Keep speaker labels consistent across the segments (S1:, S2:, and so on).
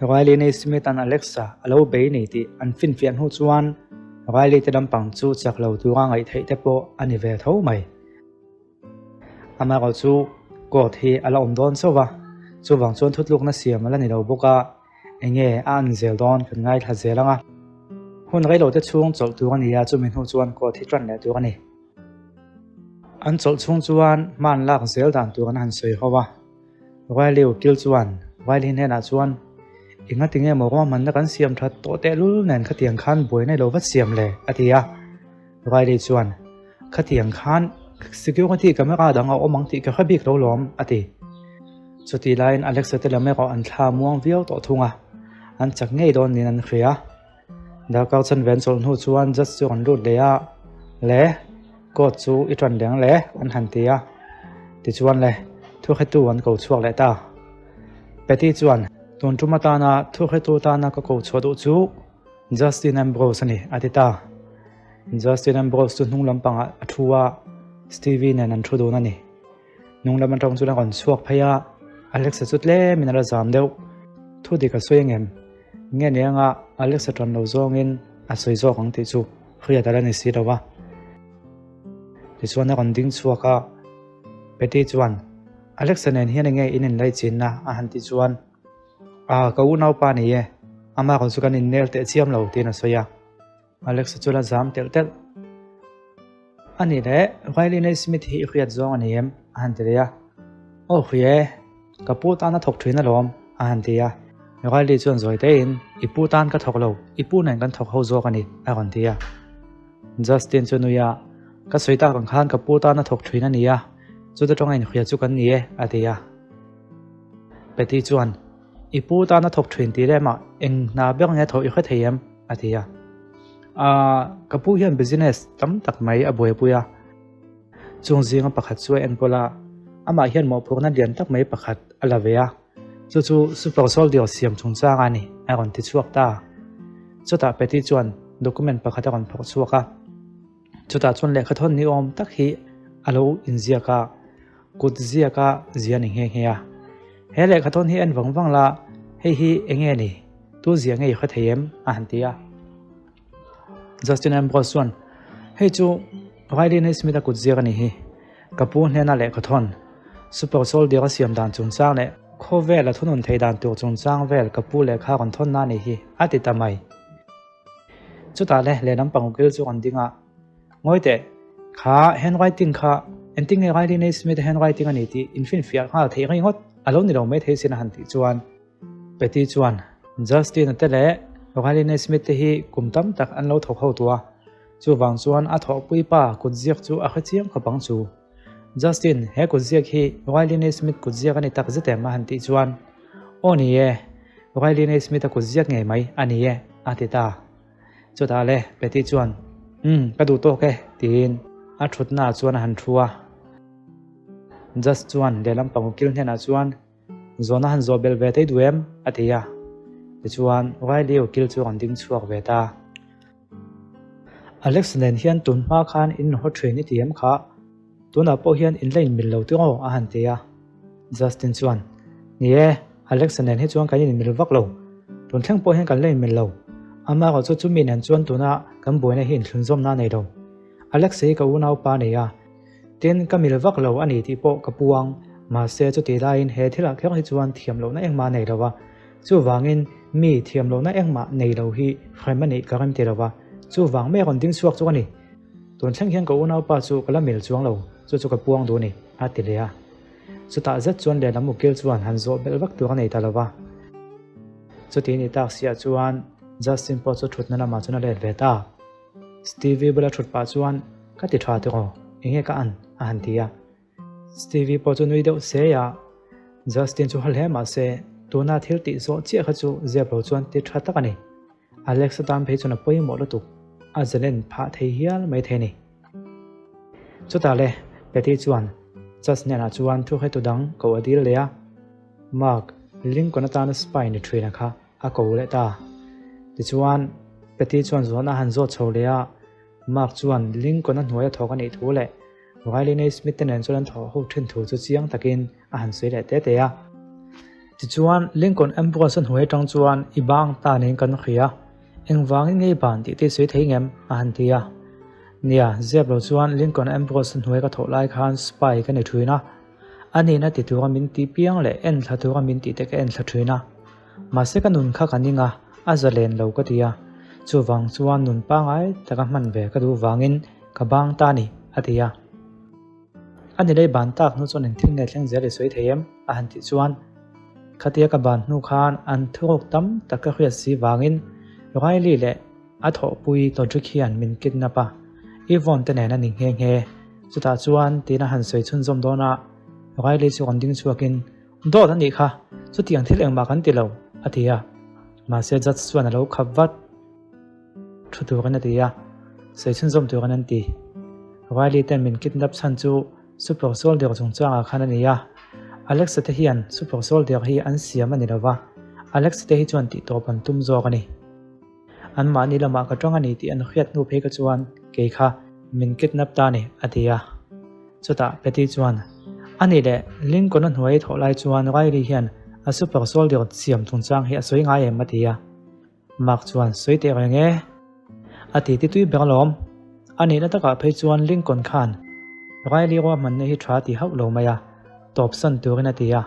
S1: Riley Naismith-a'n Alexa a lo bei ni tih an finfiah hnu chuan Riley te lampang chu chak lo tura ngaih theih te pawh a ni ve tho mai. Amaherawh chu court hi a la awm dawn chauh va, chuvang chuan thutlukna siam a la ni lo bawk a, enge a an zel dawn kan ngaithla zel ang a. Hun reilote chhung chawlh tur a ni a, chumi hnu chuan court hi tan leh tur a ni. An chawlh chhung chuan hman lak zel dan tur an han sawi ho a. Riley ukil chuan Riley hnenah chuan, Enga tinge maw ruahmanna kan siam that tawh tehlul nen khatiang khan buaina i lo vat siam le? a ti a. Riley chuan, Khatiang khan security camera dang a awm ang tih ka hre bik lo lawm, a ti. Chutih laiin Alexa te lam erawh an thla muang viau tawh thung a, an chak ngei dawn niin an hria. Darkar chanve an chawlh hnu chuan judge chu an lut leh a, Le, court chu i tan leng le, an han ti a. Tichuan le, thuhretu an ko chhuak leh ta. Patty chuan, Tun tum atana thuhretu tana ka ko chhuah duh chu Justin Ambrose a ni, a ti ta. Justin Ambrose chu hnung lampangah a thu a, Stevie nen an thu dun a ni. Hnung lam atang chuan a rawn chhuak phei a, Alexa chu tlemin a la zam deuh. Thu dik a sawi angem? Nge ni anga Alexa tan lo zawngin a sawi zawk ang tih chu hriat a la ni si lo a. Tichuan a rawn ding chhuak a, Betty chuan, Alexa nen hian enge in inlaichinna? a han ti chuan, Aa, ka unaupa ni e, amah rawn chu kan innel teh chiam lo tiin a sawi a. Alexa chu la zam telh telh. A nih leh, Riley Naismith hi i hriat zawng a ni em? a han ti leh a. Aw hria e, ka pu tan a thawk thin alawm, a han ti a. Riley chuan zawi tein, I pu tan ka thawk lo, i pu nen kan thawk ho zawk a ni, a rawn ti a. Justin chu nui a, Ka sawi tak ang khan ka pu tan a thawk thin a ni a, chuta tawng a inhria chu kan ni e, a ti a. Patty chuan, I pu tan a thawk thin tih lemah eng hna ber nge thawh i hre thei em? a ti a. Aaa, ka pu hian business tam tak mai a buaipui a. Chung zinga pakhat chu a enkawl a, amah hian mawhphurhna lian tak mai pakhat a la ve a, chu chu Super Soldier siam chungchang a ni, a rawn ti chhuak ta. Chutah Patty chuan document pakhat a rawn phawrh chhuak a. Chutah chuan lehkha thawn ni awm tak hi a lo inziak a, kut ziak a zia ni nghe nghe a. He lehkha thawn hi en vang vang la, hei hi eng nge ni? Tu zia nge i hre thei em? a han ti a. Justin Ambrose chuan, Hei chu Riley Naismith-a kut ziak a ni hi. Ka pu hnena lehkha thawn, Super Soldier a siam dan chungchang leh khawvel a thunun thei dan tur chungchang vel ka pu lehkha rawn thawn na a ni hi, a ti ta mai. Chutah le lehlam pangukil chu an ding a, Ngawi teh, kha handwriting kha engtin nge Riley Naismith-a handwriting a ni tih infinfiah nghal theih ringawt a lo ni lo mai thei sin a han tih chuan Patty chuan Justin-a te leh Riley Naismith te hi kum tam tak an lo thawk ho tu a, chuvang chuan a thawhpui pa kutziak chu a hre chiang khawp ang chu. Justin, he kutziak hi Riley Naismith kutziak a ni tak zet em a han tih chuan Aw ni e, Riley Naismith-a kutziak ngei mai a ni e, a ti ta. Chutah le Patty chuan, Umm, ka duh tawk e, tiin a thutnaah chuan a han thu a. Judge chuan lehlam pangukil hnenah chuan, Zawhna han zawh belh ve thei duh em? a ti a. Tichuan, Riley ukil chu a rawn ding chhuak ve ta. Alex nen hian tun hma khan in haw thin i ti em kha? Tunah pawh hian in la inmil lo tiraw? a han ti a. Justin chuan, Ni e, Alex nen hi chuan kan inmil vak lo. Tun thleng pawh hian kan la inmil lo. Amaherawh chu chumi nen chuan tuna kan buaina hi inthlunzawmna a nei lo. Alex hi ka unaupa a ni a. Tin, ka mil vak lo a ni tih pawh ka puang. Mahse, chutih laiin he thilah kher hi chuan thiam lohna engmah a nei lo a. Chuvangin, mi thiam lohna engmah nei lo hi hrem a nih ka rem ti lo va. Chuvang mai a rawn ding chhuak chu a ni. Tun thleng hian ka unaupa chu ka la mil chuang lo, chu chu ka puang duh a ni, a ti leh a. Chutah zet chuan lehlam ukil chuan han zawh belh vak tur a nei ta lo va. Chuti ni tak siah chuan Justin pawh chu thutna lamah chuan a let ve ta. Stevie bula thut pah chuan, Ka ti tha tiraw, enge ka an? a han ti a. Stevie pawh chu nui deuh se a, Justin chu haw hle mah se, tuna thil tih zawh chiah kha chu zep lo chuan ti tha tak a ni. Alex atan phei chuan a pawimawh lutuk, a zalen phah thei hial mai thei a ni. Chutah le, Patty chuan Just hnenah chuan thu hretu dang ko a dil leh a, Mark, Lincoln atana spy ni ṭhina kha a ko leh ta. Tichuan, Patty chuan zawhna a han zawt chho leh a, Mark chuan Lincoln a hnuaia thawk a nih thu leh Riley Naismith te nen chuan an thawh ho ṭhin thu chu chiang takin a han sawi leh te te a. Tichuan, Lincoln Ambrose-a hnuai atang chuan i bang ta niin kan hria. Engvangin nge i ban tih te i sawi thei ngem? a han ti a. Nia, zep lo chuan Lincoln Ambrose-a hnuai ka thawh lai khan spy ka ni thin a. A nihna ti tura min tih piang leh en thla tura min tih te ka en thla thin a. Mahse ka nun kha ka ning a, a zalen lo ka ti a. Chuvang chuan nun pangai taka hman ve ka duh vangin ka bang ta a ni, a ti a. A ni lei ban tak hnu chuan engthil nge thleng zel i sawi thei em? a han tih chuan khatia ka ban hnu khan an thuruk tam tak ka hriat si vangin Riley leh a thawhpui Todrick hian min kidnap a, Yvonne te nen a ni nghe nghe. Chutah chuan tiin a han sawi chhunzawm dawn a, Riley chu rawn ding chhuakin, Dawt a nih kha, chutiang thil engmah kan ti lo, a ti a. Mahse judge chuan a lo khap vat. Thu turin a ti a, sawi chhunzawm turin an ti. Riley ten min kidnap chhan chu Super Soldier chungchangah khan a ni a. Alexa te hian Super Soldier hi an siam a ni lova, Alexa te hi chuan tihtawp an tum zawk a ni. Anmahni lamah ka tang a ni tih an hriat hnu phei kha chuan kei kha min kidnap ta a ni, a ti a. Chutah Patty chuan, A nih leh, Lincoln-a hnuai thawh lai chuan Riley hian a Super Soldier siam chungchang hi a sawi ngai em? a ti a. Mark chuan sawi teh reng e. A ti ti tui ber alawm. A nihna takah phei chuan Lincoln khan Riley ruahmanna hi tha ti hauh lo mai a, tawpsan turin a ti a.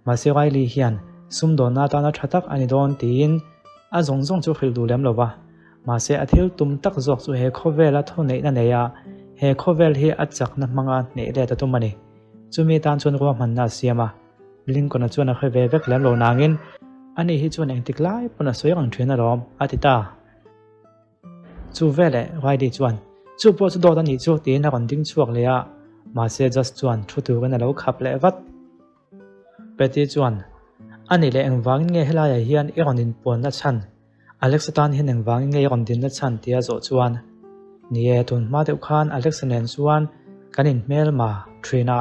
S1: Mahse Riley hian sumdawnna atana tha tak a ni dawn tiin a zawng zawng chu hrilh duh lem lo va. Mahse a thil tum tak zawk chu he khawvela thuneihna nei a, he khawvel hi a chakna hmanga hneh let a tum a ni. Chumi tan chuan ruahmanna a siam a. Lincoln-a chuan a hre ve vek lem lo nangin, Ani hi chuan engtik lai pawn a sawi reng thin alawm, a ti ta. Chu veleh Riley chuan, Chu pawh chu dawt a nih chu, tiin a rawn ding chhuak leh a, mahse Josh chuan thu turin a lo khap leh vat. Patty chuan, Ani leh engvangin nge helaiah hian i rawn inpuanna chhan? Alexa tan hian engvangin nge i rawn dinna chhan tia zawh chuan, Ni e, tun hma deuh khan Alexa nen chuan kan inhmelma thin a.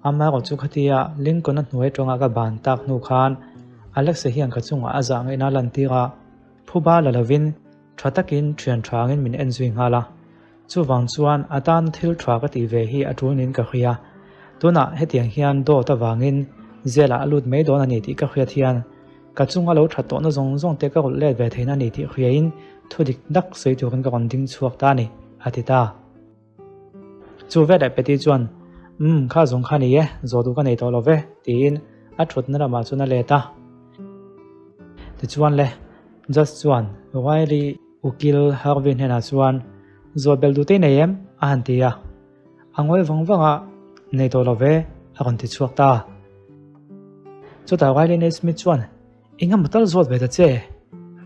S1: Amaherawh chu khatia Lincoln-a hnuai tawngah ka ban tak hnu khan Alexa hian ka chungah a zah ngaihna a lantir a, phuba la lovin tha takin thian thangin min en zui nghal a. Chuvang chuan a tan thil tha ka tih ve hi a tul niin ka hria. Tunah hetiang hian dawt avangin zelah a lut mai dawn a ni tih ka hriat hian ka chunga lo that tawhna zawng zawng te ka rawlh let ve theihna a ni tih hriain thu dik dak sawi turin ka rawn ding chhuak ta a ni, a ti ta. Chu veleh Patty chuan, Umm, kha zawng kha ni e, zawh duh ka nei tawh lo ve, tiin a thutna lamah chuan a let a. Tichuan le, Judge chuan Riley Ukil Harvey hnenah chuan, Zawh belh duh te i nei em? a han ti a. A ngawi vang vang a, Nei tawh lo ve, a rawn ti chhuak ta. Chutah Riley Naismith chuan, Eng emaw tal zawt ve ta che?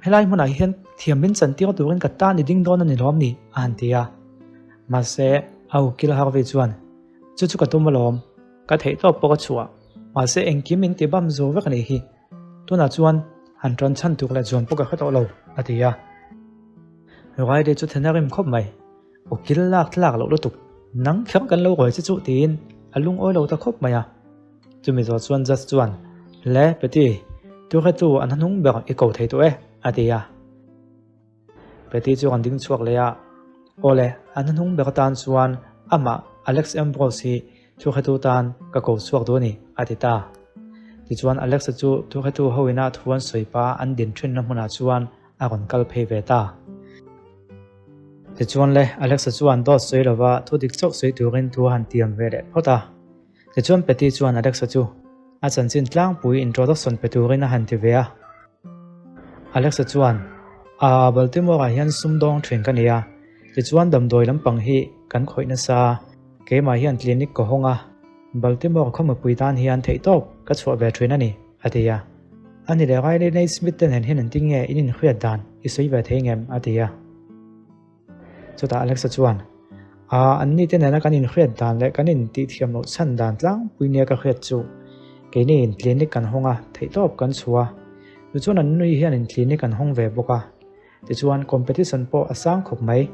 S1: Helai hmunah hian thiam min chantir turin ka tan i ding dawn a ni lawm ni? a han ti a. Mahse, a ukil Harvey chuan, Chu chu ka tum alawm, ka theihtawp pawh ka chhuah, mahse engkim min ti bam zo vek a nih hi. Tunah chuan han ṭan chhan tuk leh zuan pawh ka hre tawh lo, a ti a. Riley chu then a rim khawp mai. Ukil lak tlak loh lutuk, nang kher kan lo rawi che chuh tiin a lungawi lo ta khawp mai a. Chumi zawh chuan Judge chuan, Le, Patty, tuarhetu an hnahnung ber i ko thei tawh e, a ti a. Patty chu rawn ding chhuak leh a, Awle, an hnahnung ber atan chuan amah Alex Ambrose hi Thuhretu tan ka ko chhuak duh a ni, a ti ta. Tichuan Alexa chu thuhretu ho ina thu an sawi pa an din thinna hmunah chuan a rawn kal phei ve ta. Tichuan le, Alexa chuan dawt sawi lova thu dik chauh sawi turin thu a han tiam ve leh phawt a. Tichuan Patty chuan Alexa chu a chanchin tlangpui introduction pe turin a han ti ve a. Alexa chuan, Aa, Baltimore-ah hian sumdawng thin ka nei a, tichuan damdawi lampang hi kan khawih nasa. Keimah hian clinic ka hawng a, Baltimore khawmapui tan hian theihtawp ka chhuah ve thin a ni, a ti a. A ni leh Riley Naismith te nen hian engtin nge in inhriat dan i sawi ve thei ngem? a ti a. Chutah Alexa chuan, Aa, anni te nena kan inhriat dan leh kan intihthiam loh chhan dan tlangpui nia ka hriat chu. Keini in clinic kan hawng a, theihtawp kan chhuah a. Tichuan an nui hian in clinic an hawng ve bawk a. Tichuan competition pawh a sang khawp mai.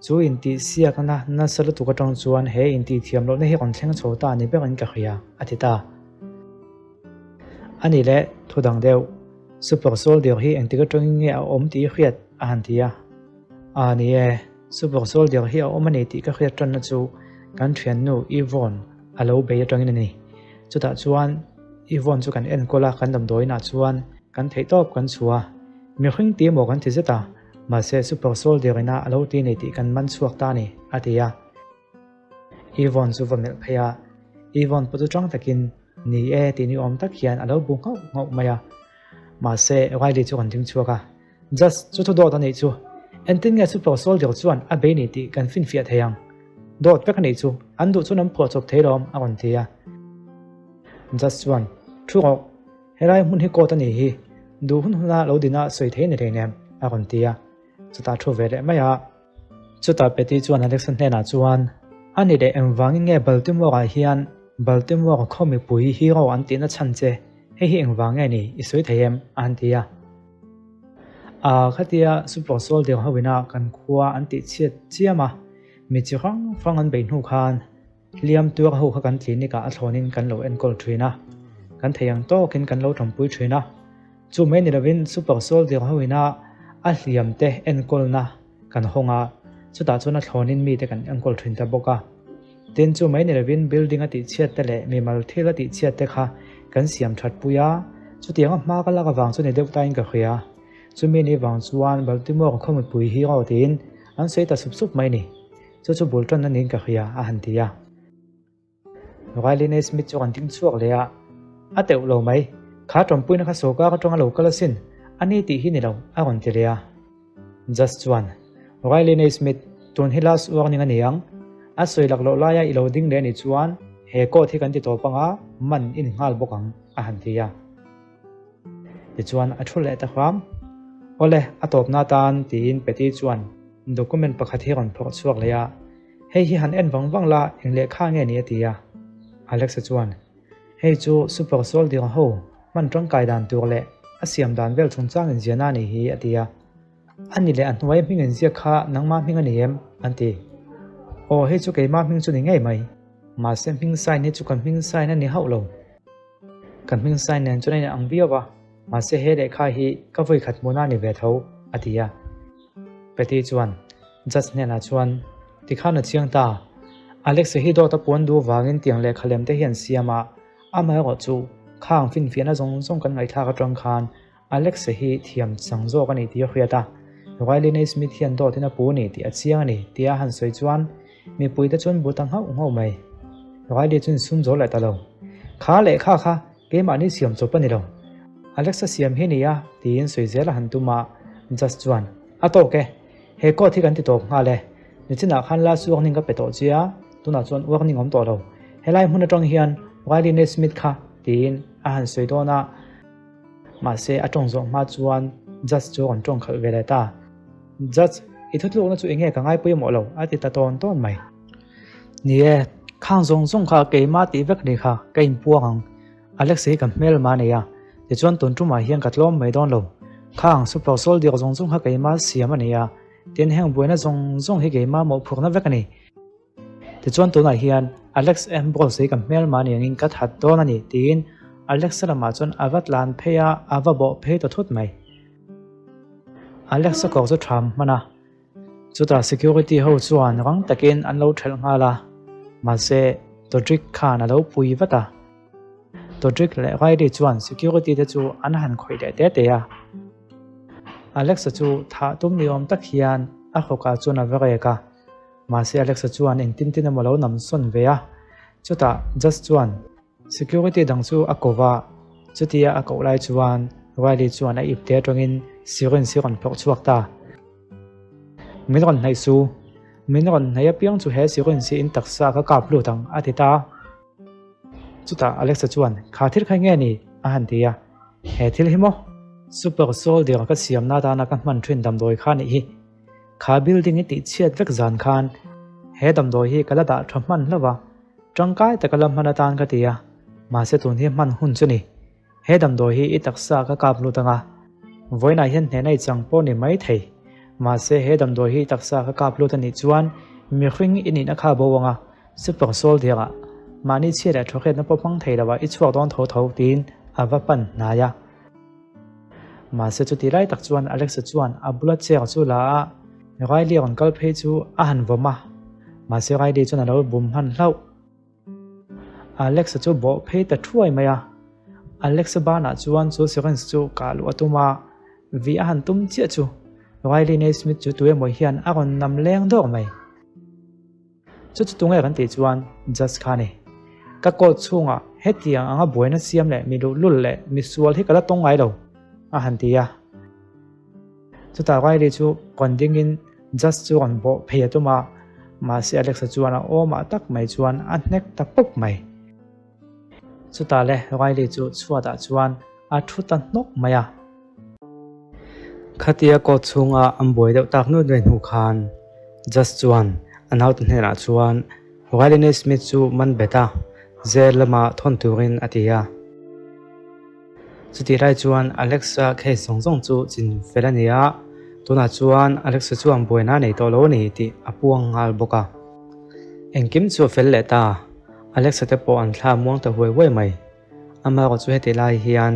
S1: Chu intihsiakna nasa lutuk atang chuan he intihthiam lohna hi rawn thleng chho ta ni berin ka hria, a ti ta. A ni leh, thu dang deuh, Super Soldier hi engtik atangin nge a awm tih i hriat? a han ti a. A ni e, Super Soldier hi a awm a ni tih ka hriat tanna chu kan thiannu Yvonne a lo bei atangin a ni. Chutah chuan. Yvonne chu kan enkawl a, kan damdawiinah chuan kan theihtawp kan chhuah a. Mihring ti emaw kan ti zet a, mahse super soldier ina a lo ti nei tih kan man chhuak ta a ni, a ti a. Yvonne chu va melh phei a, Yvonne pawh chu tang takin, Ni e tih ni awm tak hian a lo bu nghauh nghauh mai a. Mahse Riley chu kan ding chhuak a, Just chu thu dawt a nih chu. Engtin nge super soldier chuan a bei ni tih kan finfiah thei ang? Dawt vek a nih chu, an duh chuan an phuah chawp thei lawm, a rawn ti a. Just chuan, Thu rawh, helai hmun hi court a nih hi, duh hun huna lo dina sawi thei ni hleinem, a rawn ti a. Chutah thu ve leh mai a. Chutah Patty chuan Alexa hnenah chuan, A ni leh engvangin nge Baltimore-ah hian Baltimore khaw mipui hero an tihna chhan che? Hei hi engvang nge ni? I sawi thei em? a han ti a. A khatia Super Soldier ho ina kan khua an tih chhiat chiam a, mi chi hrang hrang an beih hnu khan hliam tuar ho kha kan clinic ah a thlawnin kan lo enkawl thin a, kan thei ang tawkin kan lo tanpui thin a. Chu mai ni lovin Super Soldier ho ina a hliam te enkawlna kan hawng a, chutah chuan a thlawnin mite kan enkawl thin ta bawk a. Tin, chu mai ni lovin building a tihchhiat te leh mimal thil a tihchhiat te kha kan siam that pui a, chutianga hma ka lak avang chu ni deuh tain ka hria. Chumi ni vang chuan Baltimore khaw mipui hi aw tiin an sawi ta sup sup mai ni. Chu chu bul tan na niin ka hria, a han ti a. Riley Naismith chu an ding chhuak leh a, A teuh lo mai, kha tawmpuina kha sawrkar atanga lo kal asin, a ni tih hi ni lo, a rawn ti leh a. Judge chuan, Riley Naismith, tun hi last warning a ni ang. A sawi lak loh laia i lo ding leh a nih chuan he court hi kan ti tawp anga man i ni nghal bawk ang, a han ti a. Tichuan a thu leh ta hram. Awle, a tawpna atan tiin Patty chuan document pakhat hi a rawn phawrh chhuak leh a. Hei hi han en vang vang la, eng lehkha nge ni a ti a. Alexa chuan, Hei chu Super Soldier ho hman tangkai dan tur leh a siam dan vel chungchang inziahna a nih hi a ti a. A ni leh a hnuai hming inziak kha nangma hming a ni em? an ti. Aw hei chu keima hming chu ni ngei mai. Mahse hming sign hi chu ka hming sign a ni hauh lo. Ka hming sign nen chuan a inang viau a, mahse he lehkha hi ka vawi khat hmuhna a ni ve tho, a ti a. Patty chuan Judge hnenah chuan, Tikhan a chiang ta. Alex-a hi dawt a puan duh vangin tiang lehkha lem te hi an siam a, amaherawh chu khang finfiahna zawng zawng kan ngaihthlak atang khan Alex-a hi thiam chang zawk a ni tih a hriat a, Riley Naismith hian dawtin a pu a ni tih a chiang a ni tia a han sawi chuan mipuite chuan bu ta nghauh nghauh mai. Riley chuan sum zo leh ta lo. Kha lehkha kha Keimahni siam chawp a ni lo. Alexa siam hi nia tiin sawi zel a han tum a, Judge chuan, A tawk e, he court hi kan ti tawp nghal e. Nichinah khan last warning ka pe tawh che a, tunah chuan warning awm tawh lo. Helai hmun atang hian Riley Naismith kha tiin a han sawi dawn a, mahse a tawng zawh hma chuan Judge chu a rawn tawng khalh ve leh ta. Judge, i thutlukna chu enge ka ngai pawimawh lo a ti ta tawn tawn mai. Ni e, khang zawng zawng kha keimah tih vek ni kha ka inpuang ang. Alex hi ka hmel mah a nei a, tichuan tun tumah hian ka tlawm mai dawn lo. Khang super soldier zawng zawng kha keimah siam a ni a, tin heng buaina zawng zawng hi keimah mawhphurhna vek a ni. Tichuan tunah hian Alex Ambrose hi ka hmel mah a ni angin ka that dawn a ni tiin Alex-a lamah chuan a va tlan phei a, a va bawh phei ta thut mai. Alex-a kawr chu tham hman a. Chutah security ho chuan rang takin an lo thelh nghal a, mahse Todrick khan a lo pui vat a. Todrick leh Riley chuan security te chu an han khawih leh te te a. Alexa chu thah tum ni awm tak hian a hawkah chuan a va rek a, mahse Alexa chuan engtin tin emaw lo nam sawn ve a. Chutah Judge chuan Security dang chu a ko va, chutia a koh lai chuan Riley chuan a ipte atangin syringe hi rawn phawrh chhuak ta. Min rawn hnaih su, min rawn hnaih apiang chu he syringe hi in taksa ka kap lut ang a ti ta. Chutah Alexa chuan kha thil kha nge ni a han ti a, he thil hi maw? Super soldier ka siamna atana ka hman thin damdawi kha nih hi. Kha building i tihchhiat vek zan khan he damdawi hi ka la dah tha hman hlauh a. Tangkai taka la hman atan ka ti a, mahse tun hi hman hun chu ni. He damdawi hi i taksa ka kap lut anga, vawiinah hian hnehna i chang pawh ni mai thei. Mahse he damdawi hi i taksa ka kap lut anih chuan mihring i nihna kha bo anga, super soldier ah mahni chhia leh thawhriatna pawh hmang thei lo ah i chhuak dawn tho tho tiin a va pan hnai a. Mahse chuti lai tak chuan Alexa chuan a bula chair chu la a, Riley rawn kal phei chu a han vawm a, mahse Riley chuan a lo bum hman hlauh. Alexa chu bawh phei ta thuai mai a. Alex-a banah chuan chu syringe chu kah luh a tum a, vih a han tum chiah chu Riley Naismith chu tuemaw hian a rawn nam leng dawk mai. Chu chu tunge kan tih chuan Judge kha a ni. Ka court chhungah hetiang anga buaina siam leh mi luhlul leh mi sual hi ka la tawng ngai lo, a han ti a. Chutah Riley chu kawn dingin Judge chu rawn bawh phei a tum a, mahse Alex-a chuan a awmah tak mai chuan a hnek ta pawp mai. Chutah le Riley chu chhuatah chuan a thu ta hnawk mai a. Khatia court chhunga an buai deuh tak nuai nuai hnu khan Judge chuan a naute hnenah chuan Riley Naismith chu man bet a, jail lama thawn turin a ti a. Chutih lai chuan Alexa case zawng zawng chu chin fel a ni a, tunah chuan Alexa chuan buaina a nei tawh lo a ni tih a puang nghal bawk a. Engkim chu a fel leh ta, Alexa te pawh an thla muang ta huai huai mai. Amaherawh chu heti lai hian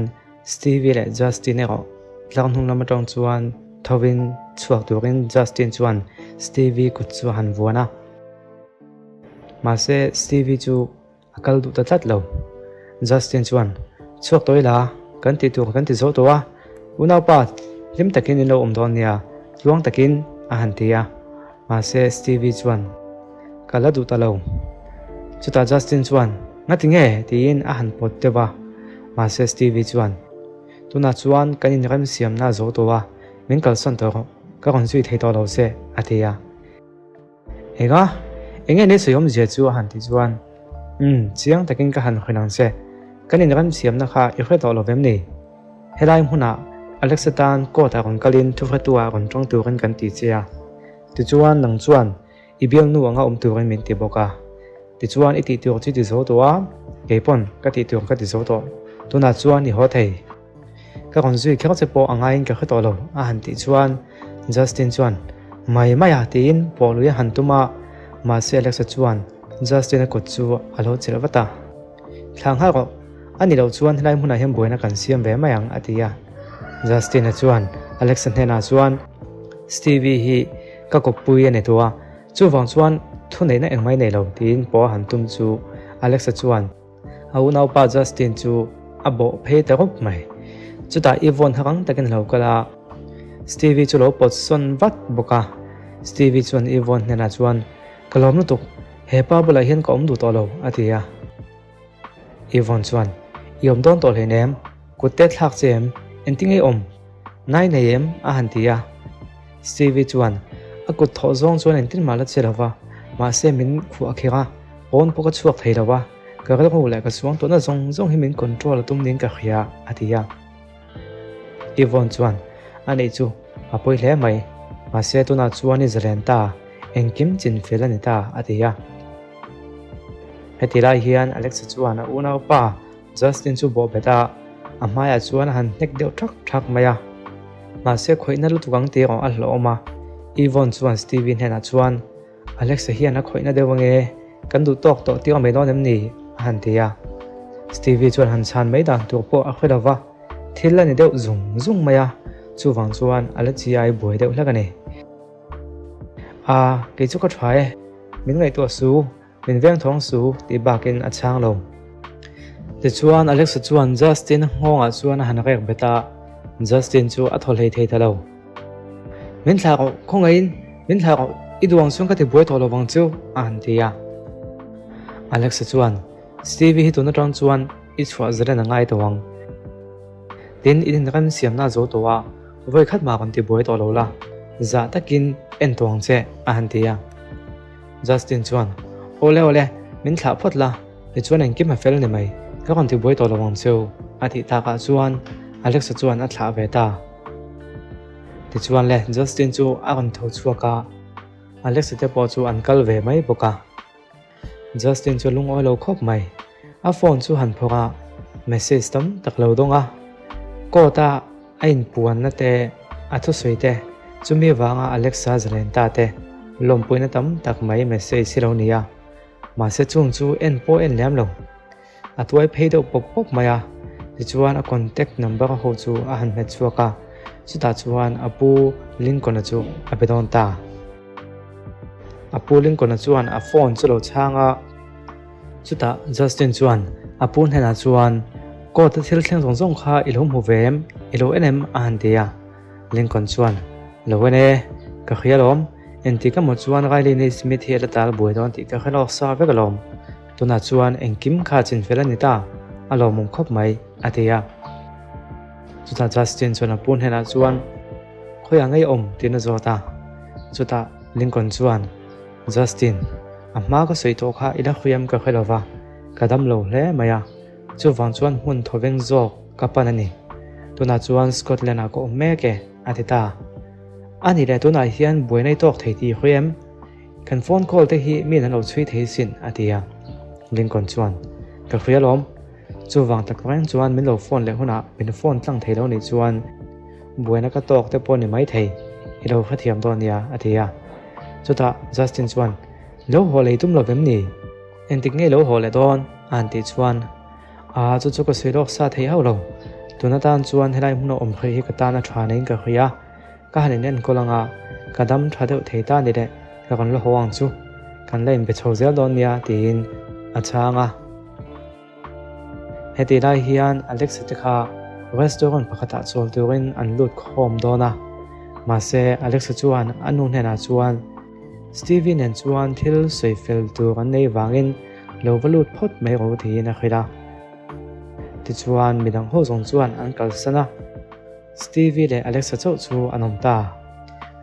S1: Stevie leh Justin erawh tlang hnung lam atang chuan thovin chhuak turin Justin chuan Stevie kut chu a han vuan a. Mahse Stevie chu a kal duh ta tlat lo. Justin chuan, Chhuak tawh ila, kan tih tur kan ti zo tawh a, unaupa hlim takin in lo awm dawn nia, tluang takin a han ti a. Mahse Stevie chuan, Ka la duh ta lo. Chutah Justin chuan, Ngati nge? tiin a han pawt deuh a. Mahse Stevie chuan, Tunah chuan kan inremsiamna a zo tawh a, min kalsawn tawh rawh, ka rawn zui thei tawh lo che, a ti a. Enga? Enge ni sawi awmzia chu a han ti chuan, Umm, chiang takin ka han hrilh ang che, kan inremsiamna kha i hre tawh lo vem ni? Helai hmunah Alexa tan court ah rawn kalin thuhretu ah rawn tawng turin kan ti che a. Tichuan nang chuan I bialnu anga awm turin min ti bawk a. Tichuan i tih tur chu i ti zo tawh a, kei pawn ka tih tur ka ti zo tawh. Tunah chuan i haw thei. Ka rawn zui kher che pawh a ngaiin ka hre tawh lo a han tih chuan Justin chuan mai mai a tiin pawh lui a han tum a, mahse Alexa chuan Justin-a kut chu a lo chelh vat a. Thla nghal rawh, a ni loh chuan helai hmunah hian buaina kan siam ve mai ang a ti a. Justin-a chuan Alexa hnenah chuan Stevie hi ka kawppui a ni tawh a, chuvang chuan thuneihna engmah i nei lo tiin pawh a han tum chu Alexa chuan a unaupa Justin chu a bawh phei ta rawp mai. Chutah Yvonne ha rang takin a lo kal a, Stevie chu lo pawt sawn vat bawk a. Stevie chuan Yvonne hnenah chuan Ka lawm lutuk, he pa bulah hian ka awm duh tawh lo a ti a. Yvonne chuan I awm dawn tawh hleinem, kut te thlak che em, engtin nge i awm? Nai nei em? a han ti a. Stevie chuan a kut thawh zawng chuan engtin mah la che lo va, mahse min khuah kher a, pawn pawh ka chhuak thei lo a, ka rilru leh ka suang tawhna zawng zawng hi min control a tum niin ka hria, a ti a. Yvonne chuan a neih chu a pawi hle mai, mahse tunah chuan i zalen ta, engkim chin fel a ni ta, a ti a. Heti lai hian Alexa chuan a unaupa Justin chu bawh bet a, a hmaiah chuan a han hnek deuh thak thak mai a. Mahse khawihna lutuk ang tih erawh a hlauhawm a, Yvonne chuan Stevie hnenah chuan, Alexa hian a khawihna deuh ange, kan duh tawk tawh tir mai dawn em ni? a han ti a. Stevie chuan han chhan mai dan tur pawh a hre lo va, thil a ni deuh zung zung mai a, chuvang chuan a la chi ai buai deuh hlek a ni. A, kei chu ka tha e, min ngaihtuah su. Min veng thawng su tih bakin a chhang lo. Tichuan Alexa chuan Justin nghawngah chuan a han rek bet a, Justin chu a thaw hlei thei ta lo. Min thlah rawh, khawngaihin min thlah rawh, i duang chuan ka ti buai tawh lo vang chu, a han ti a. Alexa chuan, Stevie hi tun atang chuan i chhuah zalen a ngai tawh ang. Tin, in inremsiamna a zo tawh a, vawi khat mah rawn ti buai tawh lo la, zah takin en tawh ang che, a han ti a. Justin chuan, Awle awle, min thlah phawt la, tichuan engkim a fel ni mai, ka rawn ti buai tawh lo ang cheu, a tih takah chuan Alexa chuan a thlah ve ta. Tichuan le, Justin chu a rawn tho chhuak a, Alexa te pawh chu an kal ve mai bawk a. Justin chu a lungawi lo khawp mai, a phone chu han phawrh a, message tam tak lo dawng a, court a A inpuanna te, a thusawi te, chumi avanga Alexa zalen ta te lawmpuina tam tak mai message hi lo ni a. Mahse chung chu en pawh en lem lo. A tuai phei deuh pawp pawp mai a, tichuan a contact number ho chu a han hmet chhuak a, chutah chuan a pu Lincoln-a chu a be dawn ta. A pu Lincoln-a chuan a phone chu lo chhang a. Chutah Justin chuan a pu hnenah chuan. Court-a thil thleng zawng zawng kha i lo hmu ve em? I lo en em? a han ti a. Lincoln chuan, Lo en e, ka hria alawm. Engtik emaw chuan Riley Naismith hi a la tal buai dawn tih ka hre lawk sa vek alawm. Tunah chuan engkim kha chinfel a ni ta, a lawmawm khawp mai, a ti a. Chutah Justin chuan a pu hnenah chuan, Khawiah ngei awm? tiin a zawt a. Chutah Lincoln chuan, Justin, a hma ka sawi tawh kha i la hriam ka hre lo va, ka dam lo hle mai a. Chuvang chuan hmun thawveng zawk ka pan a ni. Tunah chuan Scotland-ah ka awm mek e, a ti ta. A nih leh tunah hian buaina i tawk thei tih i hria em? Kan phone call te hi miin an lo chhui thei sin, a ti a. Lincoln chuan, Ka hria alawm. Chuvang tak reng chuan min lo phone leh hunah min phone tlang thei lo nih chuan buaina ka tawk te pawh ni mai thei, i lo hrethiam dawn nia, a ti a. Chutah Justin chuan, Lo haw lei tum lo vem ni? Engtik nge lo haw leh dawn? a han tih chuan, Aa, chu chu ka sawi lawk sa thei hauh lo. Tun atan chuan helai hmun a awm hrih hi ka tan a tha neiin ka hria a, ka han in enkawl anga ka dam tha deuh thei ta ni leh ka rawn la haw ang chu. Kan la inbe chho zel dawn nia tiin a chhang a. Hetih lai hian Alexa te kha restaurant pakhatah chawl turin an lut khawm dawn a, mahse Alexa chuan a nu hnenah chuan Stevie nen chuan thil sawi fel tur an nei vangin lo va lut phawt mai rawh tiin a hrilh a. Tichuan midang ho zawng chuan an kalsan a, Stevie leh Alexa chauh chu an awm ta.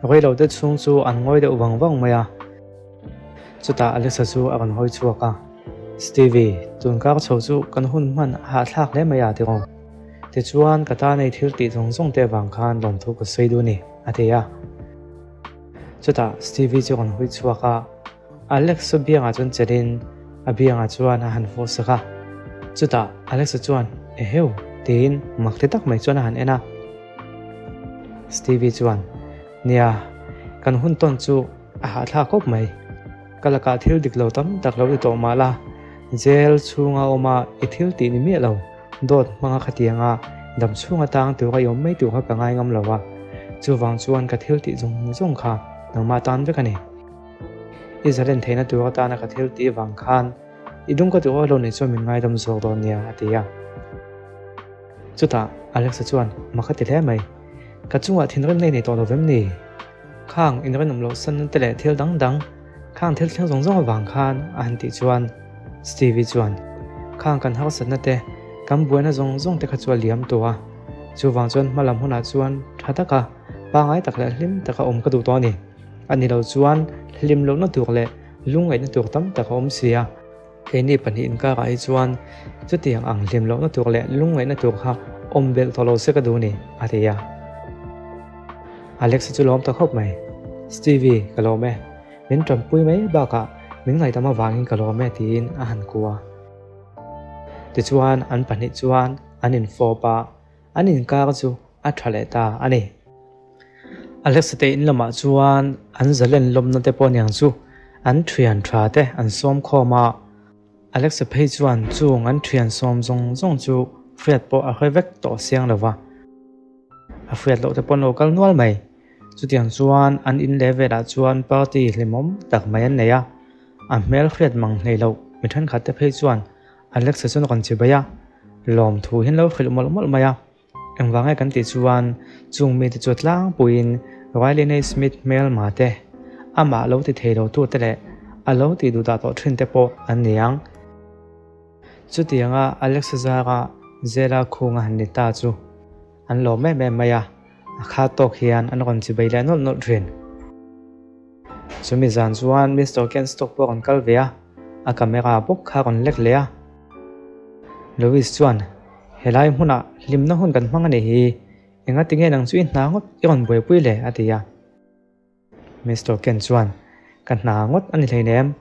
S1: Reilote chhung chu an ngawi deuh vang vang mai a. Chutah Alexa chu a rawn hawi chhuak a, Stevie, tun kar chho chu kan hun hman a hahthlak hle mai a tiraw? Tichuan ka tan ei thil tih zawng zawng te avang khan lawmthu ka sawi duh a ni, a ti a. Chutah Stevie chu a rawn hawi chhuak a, Alex chu biangah chuan chelhin a biangah chuan a han fawh sak a. Chutah Alexa chuan, Eheu! tiin mak ti tak mai chuan a han en a. Stevie chuan, Nia, kan hun tawn chu a hahthlak khawp mai. Ka lakah thil dik lo tam tak lo ti tawh mah la, jail chhunga awma i thil tih ni miah lo, dawt hmanga khatianga dam chhunga tang tura i awm mai tur kha ka ngai ngam lo a, chuvang chuan ka thil tih zawng zawng kha nangmah tan vek a ni. I zalen theihna tur atana ka thil tih vang khan i dum ka duh lo nih chuan min ngaidam zawk dawn nia, a ti a. Chutah Alexa chuan, Mak a ti hle mai. Ka chungah thinrim nei nei tawh lo vem ni? Khang inrinawm loh sanna te leh thil dang dang, khang thil thleng zawng zawng avang khan a han tih chuan Stevie chuan, Khang kan harsatna te, kan buaina zawng zawng te kha chu a liam tawh a. Chuvang chuan hma lam hunah chuan tha taka, pangai tak leh hlim taka awm ka duh tawh a ni. A ni lo chuan hlim lohna tur leh lungngaihna tur tam tak a awm si a. Keini pahnih inkarah hi chuan chutiang ang hlim lohna tur leh lungngaihna tur kha awm belh tawh lo se ka duh ni, a ti a. Alex-a chu lawm ta khawp mai. Stevie, ka lawm e. Min tanpui mai bakah min ngaihdam avangin ka lawm e, tiin a han ku a. Tichuan an pahnih chuan an infawp a, an inkar chu a tha leh ta a ni. Alexa te in lamah chuan an zalen lawmna te pawh aniang chu an thian tha te an sawm khawm a, Alexa phei chuan chung an thian sawm zawng zawng chu hriat pawh a hre vek tawh siang lo va, a hriat loh te pawh an lo kal nual mai. Chutiang chuan an in leh velah chuan party hlimawm tak mai an nei a, a hmel hriat mang hlei loh mi thenkhat te phei chuan Alexa chuan a rawn chibai a, lawmthu hian lo hrilh mawlh mawlh mai a. Engvang nge kan tih chuan chung mite chu tlangpuiin Riley Naismith hmelma te, amah lo ti thei lo tute leh a lo tih duh dah tawh thin te pawh an ni ang. Chutianga Alexa zara Zela khunga han ni ta chu an lawm em em mai a, a khat tawk hian an rawn chibai leh nawlh nawlh thin. Chumi zan chuan Mister Kenstock pawh rawn kal ve a, a camera bawk kha rawn lek leh a. Louis chuan, Helai hmunah hlimna hun kan hmang a nih hi, engati nge nang chu i hna ngawt i rawn buaipui le? a ti a. Mister Ken chuan, Ka hna ngawt a ni hleinem,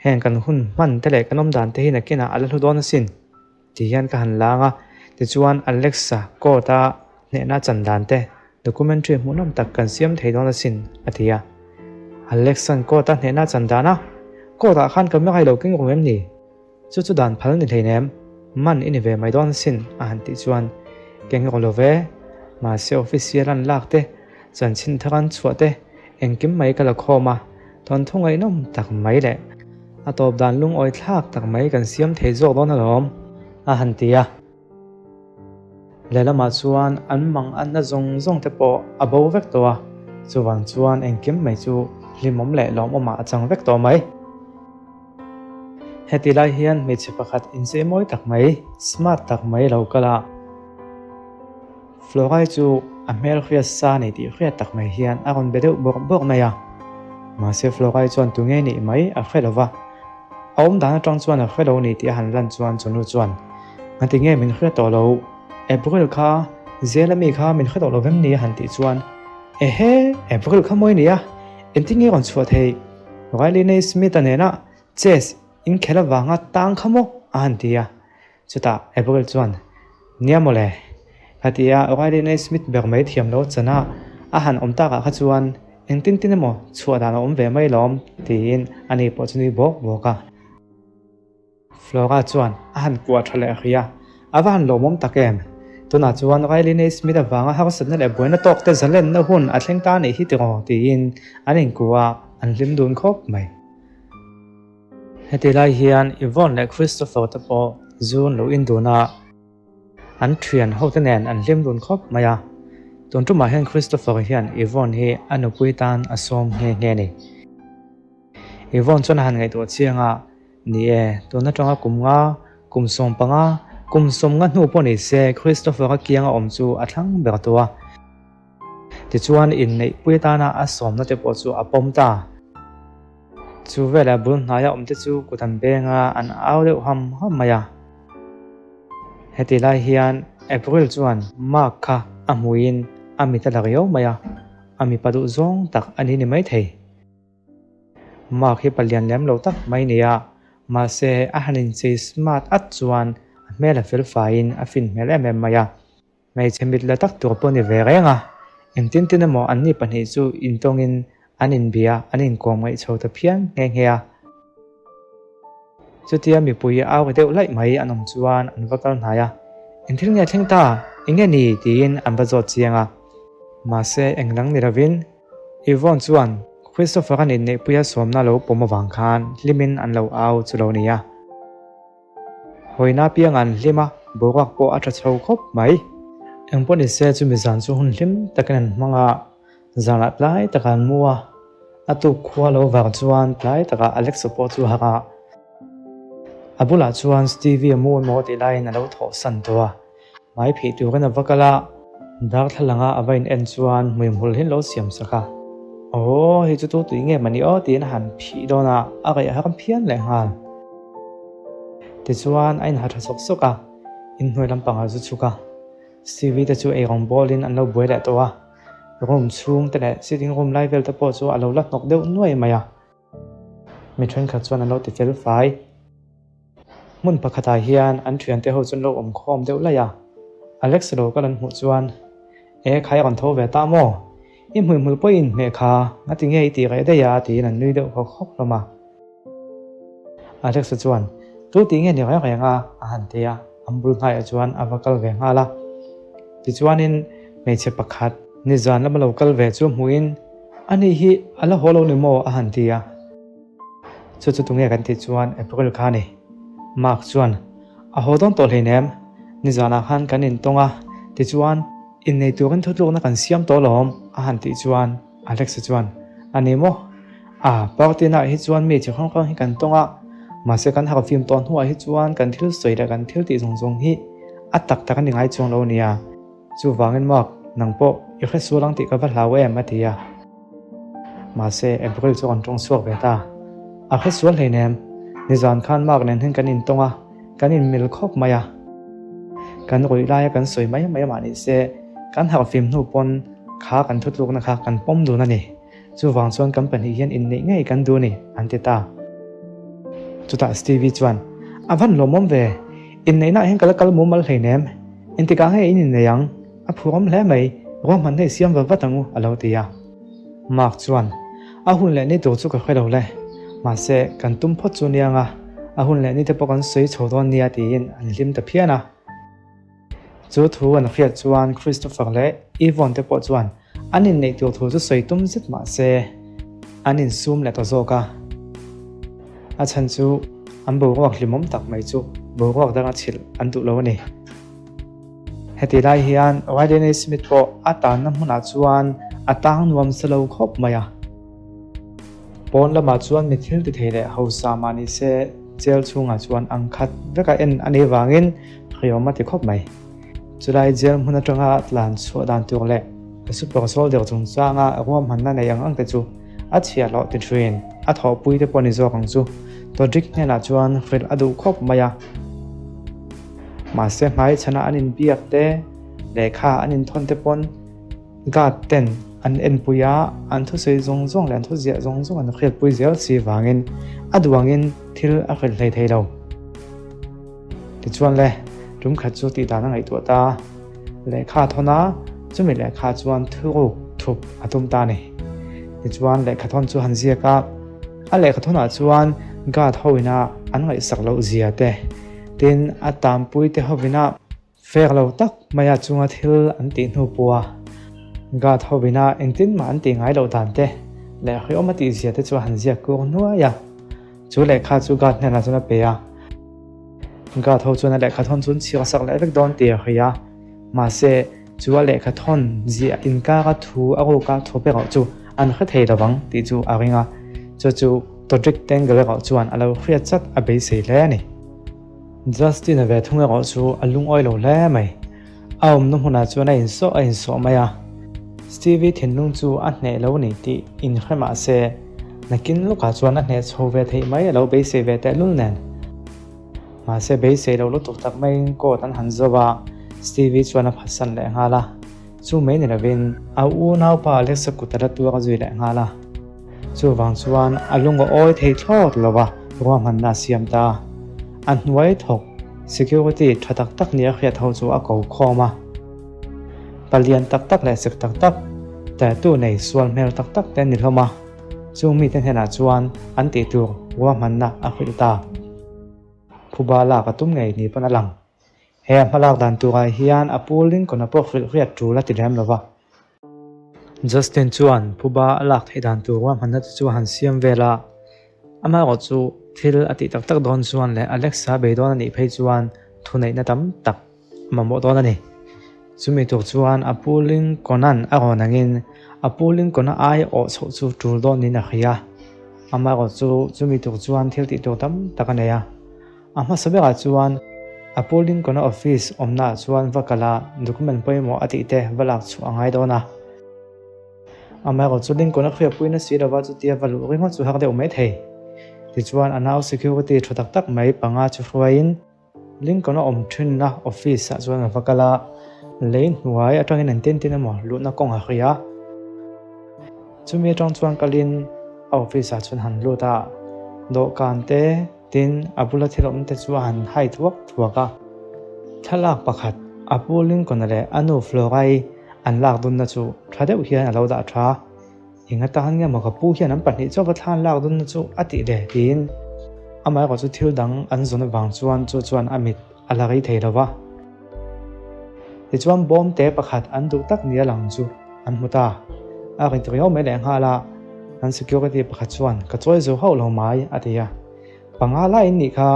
S1: heng kan hun hman te leh kan awm dan te hi nakinah a la hlu dawn asin. Ti hian ka han lang a, tichuan Alexa court-a hnehna chan dan te documentary hmuhnawm tak kan siam thei dawn asin, a ti a. Alex-a'n court-a hnehna chan dan a, Court-ah khan camera i lo keng ru em ni? Chu chu dan phal ni hleinem, man i ni ve mai dawn asin, a han tih chuan keng ru lo ve. Mahse official an lak te, chanchin thar an chhuah te, engkim mai ka la khawm a, thawnthu ngaihnawm tak mai leh a tawp dan lungawi thlak tak mai kan siam thei zawk dawn alawm, a han ti a. Lehlamah chuan an mang anna zawng zawng te pawh a bo vek tawh a, chuvang chuan engkim mai chu hlimawm leh lawmawmah a chang vek tawh mai. Heti lai hian hmeichhe pakhat inchei mawi tak mai, smart tak mai lo kal a. Florai chu a hmel hriat sa ni tih hriat tak mai hian a rawn be deuh bawrh bawrh mai a. Mahse Florai chuan tunge nih mai a hre lo va. A awm dan atang chuan a hre lo ni tih a han lan chuan chunu chuan, Ngati nge min hre tawh lo? April kha Zela mi kha min hre tawh lo vem ni a han tih chuan, Ehe, April kha mawi nia, engtin nge rawn chhuah theih? Riley Naismith-a nena chess inkhel avanga tang kha maw? a han ti a. Chutah April chuan, Nia mawle, ka ti a, Riley Naismith ber mai thiam lo chana a han awm takah kha chuan engtin tin emaw chhuah dan a awm ve mai lawm, tiin ani pawh chu nui bawk bawk a. Flora chuan a han kuah tha leh hrih a, A va han lawmawm tak em? Tunah chuan Riley Naismith avanga harsatna leh buaina tawk te zalenna hun a thleng ta anih hi tiraw, tiin an inkuah a, an hlim dun khawp mai. Heti lai hian Yvonne leh Christopher te pawh zun lo in dun a, an thian ho te nen an hlim dun khawp mai a. Tun tumah hian Christopher hian Yvonne hi a nupui tan a sawm nghe nghe a ni. Yvonne chuan a han ngaihtuah chiang a, Ni e, tun atanga kum nga, kum 15, kum 50 hnu pawh ni se Christopher-a kianga awm chu a thlang ber tawh a. Tichuan inneihpui atana a sawmna te pawh chu a pawm ta. Chu velah bul hnaia awmte chu kut an beng a, an au deuh ham ham mai a. Heti lai hian April chuan Mark kha a hmuiin a mit a la riau mai a, a mipa duh zawng tak a ni ni maithei. Mark hi palian lem lo tak mai ni a, mahse a han inchei smart at chuan a hmel a fel faiin a fin hmel em em mai a. Hmeichhe mit la tak tur pawh ni ve reng a, engtin tin emaw anni pahnih chu intawngin an inbia an inkawm ngaih chho ta phian nghe nghe a. Chutia mipui au ri deuh laih mai an awm chuan an va kal hnai a, Eng thil nge thleng ta? Eng nge ni? tiin an va zawt chiang a. Mahse eng dang ni lovin Yvonne chuan Christopher-a'n inneihpuia sawmna lo pawm avang khan hlimin an lo au chu lo ni a. Hawina piang an hlim a, boruak pawh a tha chho khawp mai. Engpawh ni se chumi zan chu hun hlim takin an hmang a, zanah tlai takah an mu a. A tuk khua lo var chuan tlai takah Alexa pawh chu harh a, a bulah chuan Stevie a mu emaw tih laiin a lo thawhsan tawh a. Hmai phih turin a va kal a, darthlalanga a va in en chuan hmuihmul hi an lo siam sak a. Aw, hei chu tu tui nge mah ni aw tiin a han phih dawn a, a raih har phian leh nghal. Tichuan a inha tha sawk sawk a, inhnuai lampangah zu chhuk a. CV te chu eirawng bawlin an lo buai leh tawh a, room chhung te leh sitting room lai vel te pawh chu a lo la hnawk deuh nuai mai a. Mi thenkhat chuan an lo ti fel fai. Hmun pakhatah hian an thiante ho chu an lo awm khawm deuh laih a. Alex lo kal an hmuh chuan, E khai rawn tho ve ta maw? I hmuihmul pawh i inhmeh kha, ngati nge i tih reh daih a? tiin an nui deuh hawk hawk hlawm a. Alex-a chuan, Tu tih nge ni reng reng a? a han ti a, an bul hnaiah chuan a va kal ve nghal a. Tichuanin hmeichhe pakhat nizan lama lo kal ve chu hmuhin, Ani hi a la haw lo ni maw? a han ti a. Chu chu tunge kan tih chuan April kha a ni. Mark chuan, A haw dawn tawh hleinem, nizanah khan kan intawng a, tichuan innei turin thutlukna kan siam tawh alawm, a han tih chuan Alex-a chuan, A ni maw? A, party naah hi chuan mi chi hrang hrang hi kan tawng a, mahse kan harhfim tawh hnuah hi chuan kan thil sawi leh kan thil tih zawng zawng hi a tak tak a ni ngai chuang lo nia. Chuvangin Mark, nang pawh i hre sual ang tih ka va hlau em? a ti a. Mahse, April chu an tawng chhuak ve ta. A hre sual hleinem, nizan khan Mark nen hian kan intawng a, kan inmil khawp mai a. Kan ruih laia kan sawi mai mai mah ni se, kan harhfim hnu pawn kha kan thutlukna kha kan pawm dun a ni. Chuvang chuan kan pahnih hian inneih ngei kan duh a ni, an ti ta. Chutah Stevie chuan, A van lawmawm ve, inneihnaah hian ka la kal mumal hleinem, engtikah nge in innei ang? A phurawm hle mai, ruahman hei siam va vat ang u, a lo ti a. Mark chuan, A hun leh ni tur chu ka hre lo le, mahse kan tum phawt chu nia nga, a hun leh ni te pawh kan sawi chho dawn nia tiin an hlim ta phian a. Chu thu an hriat chuan Christopher leh Yvonne te pawh chuan an inneih tur thu chu sawi tum zet mah se an insum leh ta zawk a. A chhan chu an boruak hlimawm tak mai chu boruak danga chhilh an duh lo a ni. Heti lai hian Riley Naismith pawh a tanna hmunah chuan a tang nuam sa lo khawp mai a. Pawn lamah chuan mi thil ti thei leh hausa mah ni se jail chhungah chuan ang khat veka en a nih vangin hriawm a ti khawp mai. Chulai jail hmun atanga tlan chhuah dan tur leh a super soldier chungchanga ruahmanna nei ang ang te chu a chhiahhlawh ti thin. A thawhpui te pawh ni zawk ang chu. Todrick hnenah chuan hrilh a duh khawp mai a. Mahse hmaichhana an inbiak te, lehkha an inthawn te pawn Guard ten an enpui a, an thusawi zawng zawng leh an thuziah zawng zawng an hriatpui zel si vangin a duangin thil a hrilh hlei thei lo. Tichuan le, tum khat chu tih dan a ngaihtuah ta. Lehkha a thawn a, chumi lehkha chuan thuruk thup a tum ta a ni. Tichuan lehkha thawn chu han ziak a, a lehkha thawnah chuan guard ho ina an ngaihsak loh zia te, tin a tanpui te hovina Fek lo tak maia chunga thil an tih hnu pawha Guard hovina engtin mah an tih ngai loh dan te leh hriawm a tih zia te chu a han ziak kur nuai a. Chu lehkha chu Guard hnenah chuan a pe a. Guard ho chuan a lehkha thawn chu an chhiar sak leh vek dawn tih a hria a. Mahse, chu a lehkha thawn ziah inkara thu a ruka thu erawh chu an hre thei lovang tih chu a ring a. Chu chu Todrick Tangle erawh chuan a lo hriat chat a beisei hle a ni. Justin-a ve thung erawh chu a lungawi lo hle mai. A awmna hmunah chuan a insawh a insawh mai a. Stevie thinlung chu a hneh lo ni tih inhre mah se, nakin lawkah chuan a hneh chho ve theih mai a lo beisei ve tehlul nen. Mahse beisei lo lutuk tak maiin court an han zo a, Stevie chuan a phatsan leh nghal a. Chu mai ni lovin a unaupa Alexa kut a la tuar zui leh nghal a. Chuvang chuan a lung a awi thei thlawt lo va, ruahmanna a siam ta a. A hnuai thawk security tha tak tak nia hriat ho chu a ko khawm a. Palian tak tak leh sek tak tak, tattoo nei sual hmel tak tak te an ni hlawm a. Chung mite hnenah chuan an tih tur ruahmanna a hrilh ta. Phuba lak a tum ngei ni pawn a lang. He a hmalak dan turah hian a pu Lincoln-a pawh hrilh hriat tul a ti lem lo va. Justin chuan phuba a lak theih dan tur ruahmanna te chu a han siam vel a, amaherawh chu thil a tih tak tak dawn chuan leh Alexa beidawn a nih phei chuan thuneihna tam tak a mamawh dawn a ni. Chumi tur chuan a pu Lincoln-a'n a rawn angin a pu Lincoln-a ai awh chhoh chu tul dawn niin a hria. Amaherawh chu chumi tur chuan thil tih tur tam tak a nei a. A hmasa berah chuan a Pu Lincoln-a office awmnaah chuan va kal a, document pawimawh a tih te va lak chhuah a ngai dawn a. Amaherawh chu Lincoln-a hriatpuina si lova chutia va luh ringawt chu har deuh mai thei. Tichuan a nau security tha tak tak mai panga chu hruaiin Lincoln-a awm thinna office-ah chuan a va kal a, lei hnuai atangin an tin tin emaw luhna kawng a hria. Chumi atang chuan kalin a office-ah chuan han lut a, dawhkan te, Tin, a bula thil awm te chu a han hai thuak thuak a. Thlalak pakhat, a pu Lincoln-a leh a nu Flora-i an lak dunna chu tha deuh hian a lo dah tha. Eng atan nge maw ka pu hian an pahnih chauva thla an lak dunna chu a tih le? tiin amaherawh chu thil dang an zawn avang chuan chu chuan a mit a la rei thei lo va. Tichuan bawm te pakhat an duh tak nia lang chu an hmu ta. A rit riau mai lehnghal a, an security pakhat chuan ka chawi zo hauh lo mai a ti a. Panga lai in nih kha,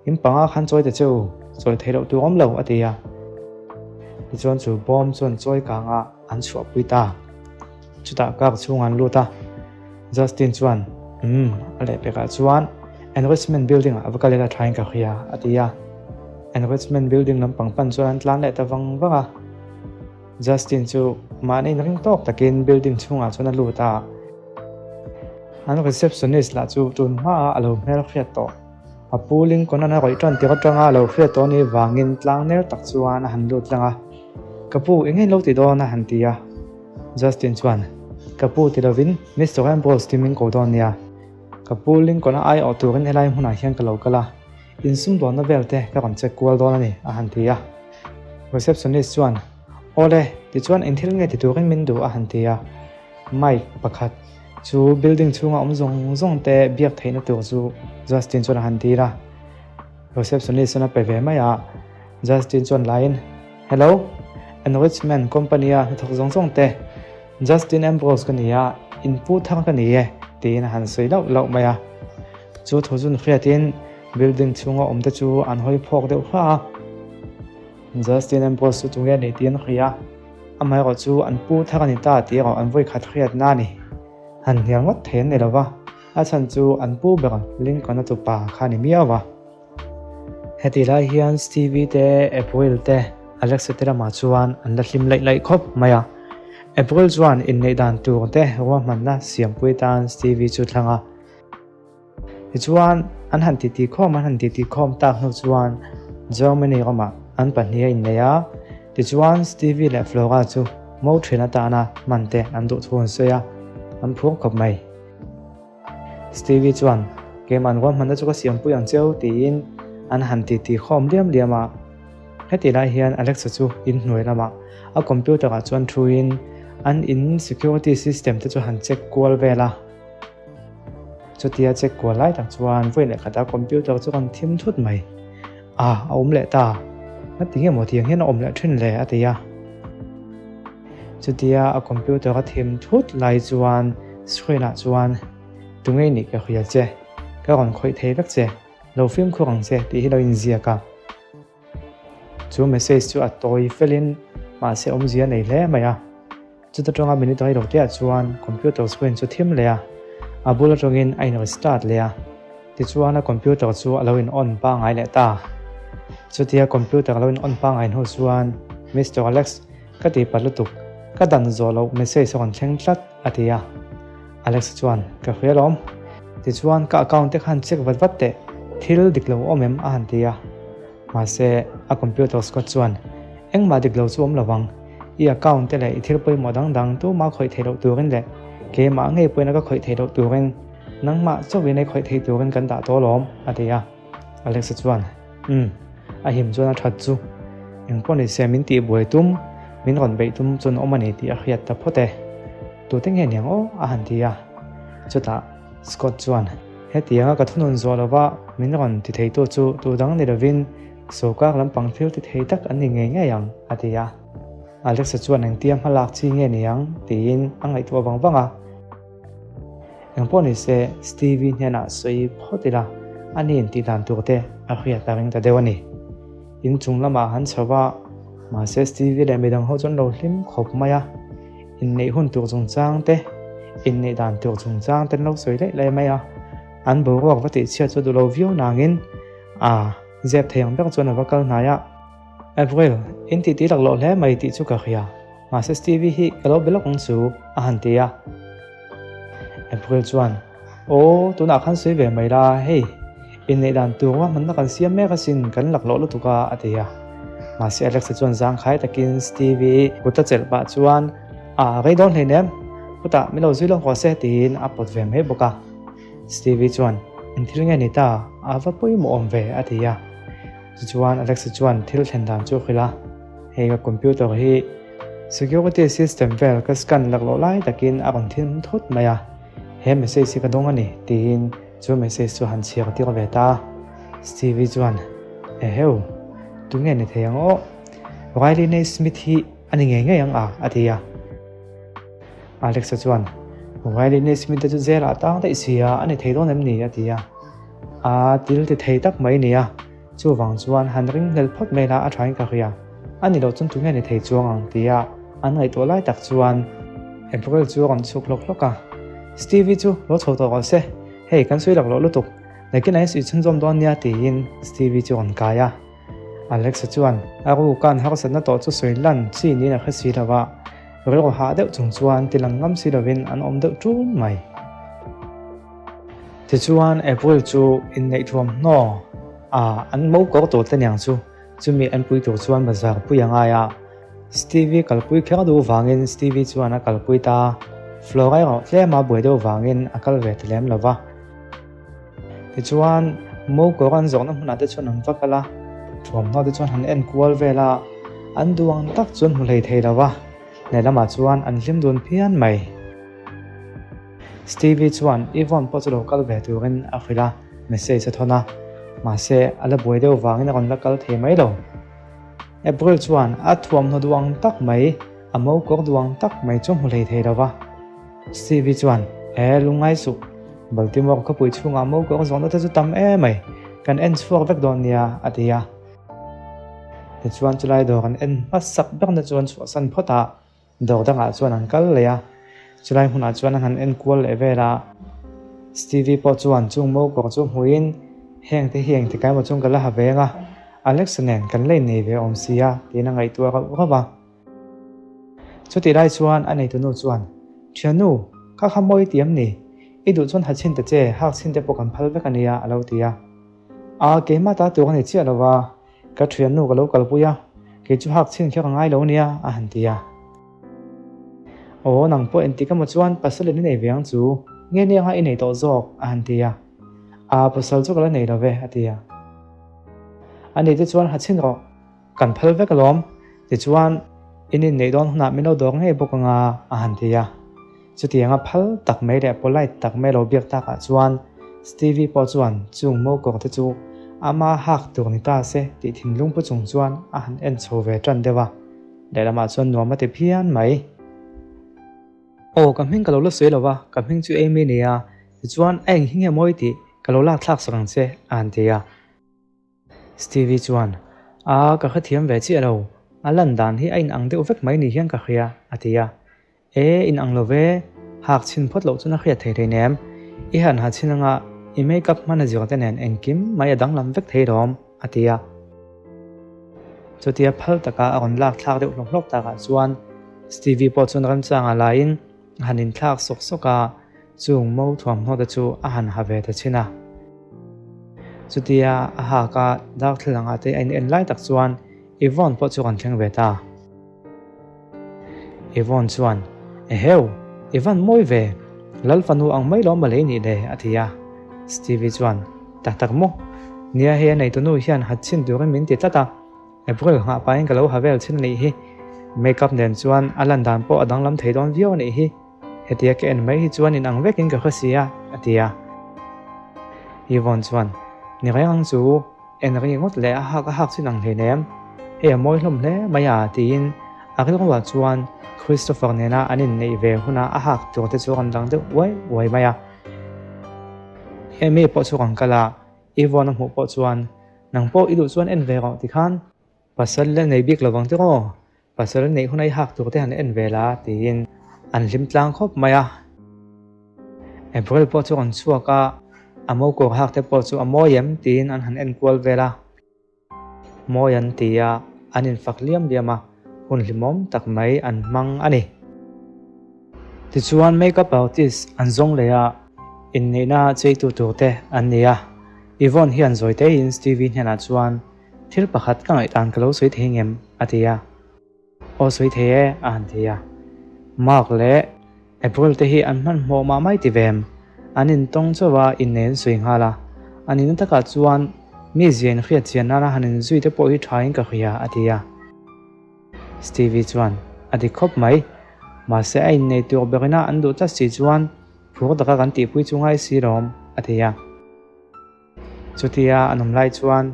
S1: in panga khan chawi ta che u, chawi theih loh tur awm lo a ti a. Tichuan chu bawm chuan chawi kangah an chhuahpui ta. Chutah car chhungah an lut a, Justin chuan, Umm, a lehpekah chuan Enrichment Building ah va kal ila thain ka hria, a ti a. Enrichment Building lampang pan chuan an tlan leh ta vang vang a. Justin chu mahni inring tawk takin building chhungah chuan a lut a. An receptionist lah chu tun hmaah a lo hmel hriat tawh. A pu Lincoln-a'n a rawih tan tir atanga a lo hriat tawh anih vangin tlangnel tak chuan a han lut tlang a. Ka pu, eng nge lo ti dawn? a han ti a. Justin chuan, Ka pu ti lovin Mister Ambrose ti min ko dawn nia. Ka pu Lincoln-a ai awh turin helai hmunah hian ka lo kal a, insumdawnna vel te ka rawn check kual dawn a ni, a han ti a. Receptionist chuan, Awle, tichuan eng thil nge ti turin min duh? a han ti a. Mike pakhat chu building chhunga awm zawng zawng te biak theihna tur chu Justin chuan a han dil a. Receptionist chuan a pe ve mai a. Justin chuan laiin, Hello, Enrichment Company-a hnathawk zawng zawng te, Justin Ambrose ka ni a, in pu thar ka ni e, tiin a han sawi lauh lauh mai a. Chu thu zun hriatin building chhunga awmte chu an hawi phawk deuh hra a. Justin Ambrose chu tunge nih tiin hria a, amaherawh chu an pu thar a ni ta tih erawh an vawikhat hriatna a ni. Han hnial ngawt thei an ni lo va, a chhan chu an pu ber Lincoln-a tupa kha a ni miau va. Hetih lai hian Stevie te, April te, Alexa te lamah chuan an la hlim laih laih khawp mai a. April chuan inneih dan tur te ruahmanna siampui tan Stevie chu thlang a. Tichuan, an han titi khawm an han titi khawm tak hnu chuan Germany ramah an pahnih a innei a. Tichuan, Stevie leh Flora chu mo ṭhian atana hman te an duh thu an sawi a, an phur khawp mai. Stevie chuan, Keimah ruahmanna chu ka siampui ang cheu, tiin an han titi khawm liam liam a. Hetih lai hian Alexa chu in hnuai lamah a computer ah chuan thuin an in security system te chu han check kual vel a. Chutia check kual lai tak chuan vawi leh khatah computer chu rawn thim thut mai. A, a awm leh ta. Ngati nge maw tiang hian a awm leh thin le? a ti a. Chutia a computer a thim thut lai chuan screen ah chuan Tunge nih ka hria che, ka rawn khawih thei vek che, lo fimkhur ang che tih hi lo inziak a. Chu message chu a tawi felin mahse awmzia a nei hle mai a. Chuta tanga minute rei lo teah chuan computer screen chu thim leh a, a bul atangin a in restart leh a. Tichuan a computer chu a lo in on pangngai leh ta. Chutia computer a lo in on pangngai hnu chuan Mister Alex ka ti pat lutuk, ka dan zawh loh message a rawn thleng tlat a ti a. Alex chuan ka hria lawm. Tichuan ka account te khan check vat vat teh, thil dik lo awm em a han ti a. Mahse a computer Scott chuan engmah dik lo chu awm lo vang, i account te leh i thil pawimawh dang dang tumah khawih theih loh turin leh keimah ngei pawhin a ka khawih theih loh turin nangmah chauhin ei khawih theih turin kan dah tawh alawm a ti a. Alexa chuan Umm, a him chuan a that chu. Engpawh ni se min tihbuai tum, min rawn beih tum chuan awm a ni tih a hriat ta phawt e. Tute nge niang aw? a han ti a. Chutah Scott chuan, Hetianga ka thunun zawh lova min rawn ti theitu chu tu dang ni lovin sawrkar lampang thil ti thei tak an ni ngei ngei ang, a ti a. Alexa chuan engtia hmalak chi nge niang? tiin a ngaihtuah vang vang a. Engpawh ni se, Stevie hnenah sawi phawt ila, a ni intih dan tur te a hriat a ring ta deuh a ni. In chung lamah han chho va, mahse Stevie leh midang ho chu an lo hlim khawp mai a. Inneih hun tur chungchang te, inneih dan tur chungchang te an lo sawi laih laih mai a. An boruak va tihchhiat chu duh lo viau nangin a zep thei ang ber chuan a va kal hnai a. Avril, in titi laklawh hle mai tih chu ka hria. Mahse Stevie hi ka lo be lawk ang chu, a han ti a. April chuan, Aw, tunah khan sawi ve mai la, hei, inneih dan tur ruahmanna kan siam mek asin, kan laklawh lutuk a, a ti a. Mahse Alexa chuan zangkhai takin Stevie kut a chelh pah chuan, A rei dawn hleinem, khutah min lo zui lawk rawh se, tiin a pawt ve mai bawk a. Stevie chuan, Eng thil nge ni ta, a va pawimawh awm ve, a ti a. Tichuan Alexa chuan thil thlen dan chu a hrilh a, Hei ka computer hi security system vel ka scan laklawh lai takin a rawn thim thut mai a, he message hi ka dawng a ni tiin chu message chu han chhiar tir ve ta a. Stevie chuan, Eheu, tunge ni thei ang aw? Riley Naismith hi a ni ngei ngei ang a, a ti a. Alexa chuan, Riley Naismith te chu jail ah tang daih si a, a ni thei dawn em ni? a ti a. A til ti thei tak mai nia, chuvang chuan han ringhlel phawt mai la a thain ka hria, a ni loh chuan tunge ni thei chuang ang tia an ngaihtuah lai tak chuan April chu a rawn chhuk hlawk hlawk a, Stevie chu lo chho tawh rawh se, hei kan sawi laklawh lutuk, nakin a insuih chhunzawm dawn nia tiin Stevie chu a rawn kai a. Alexa chuan a rukan harsatna tawh chu sawi lan chi niin a hre si lo va, rilru hah deuh chung chuan ti lang ngam si lovin an awm deuh ṭun mai. Tichuan April chu inneih thuamhnaw a an mo kawr tur te niang chu chumi an pui tur chuan bazar pui a ngai a. Stevie kalpui kher duh vangin Stevie chuan a kalpui ta a, Flora erawh tlema buai deuh vangin a kal ve ta lem lo va. Tichuan mo kawr an zawhna hmunah te chuan an va kal a, thuamhnaw te chuan han en kual vel a, an duh ang tak chuan hmu hlei thei lo va, lehlamah chuan an hlim dun phian mai. Stevie chuan Yvonne pawh chu lo kal ve turin a hrilh a, message a thawn a, mahse a la buai deuh vangin a rawn la kal thei mai lo. April chuan a thuamhnaw duang tak mai, a mo kawr duang tak mai chu hmu hlei thei lo va. Stevie chuan, E, lungngai suh, Baltimore khawpui chhungah mo kawr zawhna te chu tam em mai, kan en chhuak vek dawn nia, a ti a. Tichuan chulai dawr an en hmasak berna chu an chhuahsan phawt a, dawr dangah chuan an kal leh a. Chulai hmunah chuan an han en kual leh vel a. Stevie pawh chuan chung mo kawr chu hmuhin, Heng te hi engti kai maw chung ka la ha ve ang a, Alexa nen kan la innei ve awm si a, tiin a ngaihtuah rauh rauh a. Chutih lai chuan a neitunu chuan, Thiannu, kha kha mawi ti em ni? I duh chuan ha chhin ta che, hak chhin te pawh kan phal vek a nia, a lo ti a. A, keimah ta tur a ni chiah lo va, ka thiannu ka lo kalpui a, kei chu hak chhin kher a ngai lo nia, a han ti a. Aw, nang pawh engtik emaw chuan pasal in i nei ve ang chu, nge nia nga i nei tawh zawk, a han ti a. A, pasal chu ka la nei lo ve, a ti a. A ni te chuan ha chhin rawh. Kan phal vek alawm, tichuan in inneih dawn hunah min lo dawr ngei bawk anga a han ti a. Chutianga phal tak mai leh polite tak mai lo biak takah chuan Stevie pawh chuan chung mo kawr te chu ama hak tur ni ta se tih thinlung pu chung chuan a han en chho ve tan deuh a, lehlamah chuan nuam a ti phian mai. Aw, ka hming ka lo la sawi lo va, ka hming chu Amy nia, tichuan a eng hi nge mawi tih ka lo lak thlak sak ang che a han ti a. Stevie chuan, A, ka hrethiam ve chiah lo. A lan dan hi a inang deuh vek mai ni hian ka hria, a ti a. E, inang lo ve, hak chhin phawt loh chuan a hriat thei thei nem. I han ha chhin anga i make-up hman a zir te nen engkim mai a danglam vek thei lawm, a ti a. Chutia phal taka a rawn lak thlak deuh hlawk hlawk takah chuan Stevie pawh chuan remchanga laiin a han inthlak sawk sawk a. Chung mo thuamhnaw te chu a han ha ve ta chin a. Chutia a hak a darthlalang ah te a in en lai tak chuan Yvonne pawh chu kan thleng ve ta. Yvonne chuan, Eheu, i van mawi ve, Lal fanu ang mai lo malei nih le, a ti a. Stevie chuan, Tak tak maw? Nia hei a neitunu hian hat chhin turin min ti tlat a, April nghah pahin ka lo ha vel chin a nih hi. Make up nen chuan a lan dan pawh a danglam thei dawn viau a nih hi. Hetia ka en mai hi chuan in ang vekin ka hre si a, a ti a. Yvonne chuan, Ni reng ang chu, en ri ngawt leh a hak a hak chin ang hleinem, hei a mawi hlawm hle mai a, tiin a rilruah chuan Christopher nena an inneih ve huna a hak tur te chu a rawn lang deuh uai uai mai a. Amy pawh chu rawn kal a, Yvonne a hmuh pawh chuan, Nang pawh i duh chuan en ve rawh tikhan pasal la nei bik lovang tiraw? Pasal neih hun a i hak tur te han en ve la tiin an hlim tlang khawp mai a. April pawh chu rawn chhuak a, a mo kawr hak te pawh chu a mawi em tiin an han en kual vel a. Mawi an ti a, an infak liam liam a, hun hlimawm tak mai an hmang a ni. Tichuan make-up artist an zawng leh a, inneihna cheitu tur te an ni a. Yvonne hian zawi teiin Stevie hnenah chuan Thil pakhat ka ngaihdan ka lo sawi thei ngem? a ti a. Aw sawi thei e, a han ti a. Mark leh April te hi an hmanhmawh mah mai ti vem. An intawng chauh a, innei an sawi nghal a. A nihna takah chuan mi zia inhriat chian nana han inzui te pawh hi thain ka hria, a ti a. Stevie chuan, A dik khawp mai. Mahse a innei tur berina an duh tlat si chuan phur taka kan tihpui chu ngai si lawm, a ti a. Chutia an awm lai chuan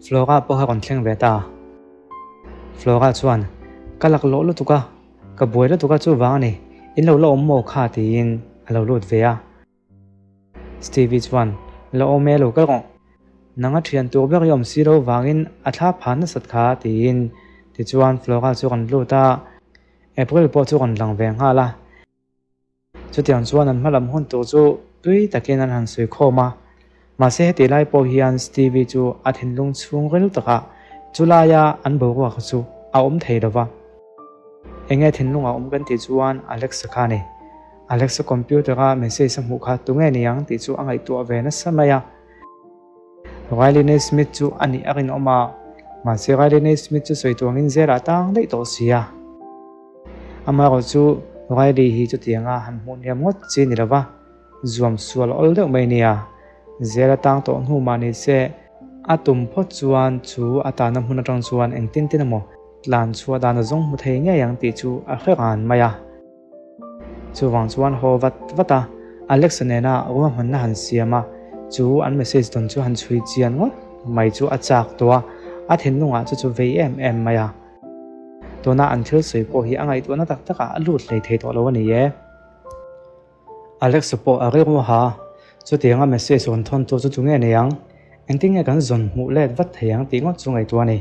S1: Flora pawh a rawn thleng ve ta. Flora chuan, Ka laklawh lutuk a, ka buai lutuk a chuvang a ni, in lo la awm maw kha tiin a lo lut ve a. Stevie chuan, La awm e lo kal rawh, nang a thian tur ber i awm si lo vangin a thla phan nasat kha tiin tichuan Flora chu a rawn lut a, April pawh chu a rawn lang ve nghal a. Chutiang chuan an hmalam hun tur chu tui takin an han sawi khawm a. Mahse heti lai pawh hian Stevie chu a thinlung chhungril takah chulaia an boruak chu a awm thei lo va. Enge thinlung a awm kan tih chuan Alexa kha a ni. Alexa computer-a message a hmuh kha tunge ni ang tih chu a ngaihtuah ve nasa mai a. Riley Naismith chu a nih a rinawm a, mahse Riley Naismith chu sawi tuangin zelah tang daih tawh si a. Amaherawh chu Riley hi chutianga han hmuh hniam ngawt chi ni lova, zuam sual awl deuh mai nia. Zel a tang tawh hnu mah ni se, a tum phawt chuan chu a tahna hmun atang chuan engtin tin emaw tlan chhuah dan a zawng hmu thei ngei ang tih chu a hre ran mai a. Chuvang chuan haw vat vat a, Alex-a nena ruahmanna han siam a, chu an message dawn chu han chhui chian ngawt mai chu a chak tawh a, a thinlungah chu chu vei em em mai a. Tuna an thil sawi pawh hi a ngaihtuahna tak takah a lut hlei thei tawh lo a ni e. Alex-a pawh a rilru ha, chutianga message rawn thawn tu chu tunge nei ang? Engtin nge kan zawn hmuh let vat thei ang tih ngawt chu ngaihtuah a ni.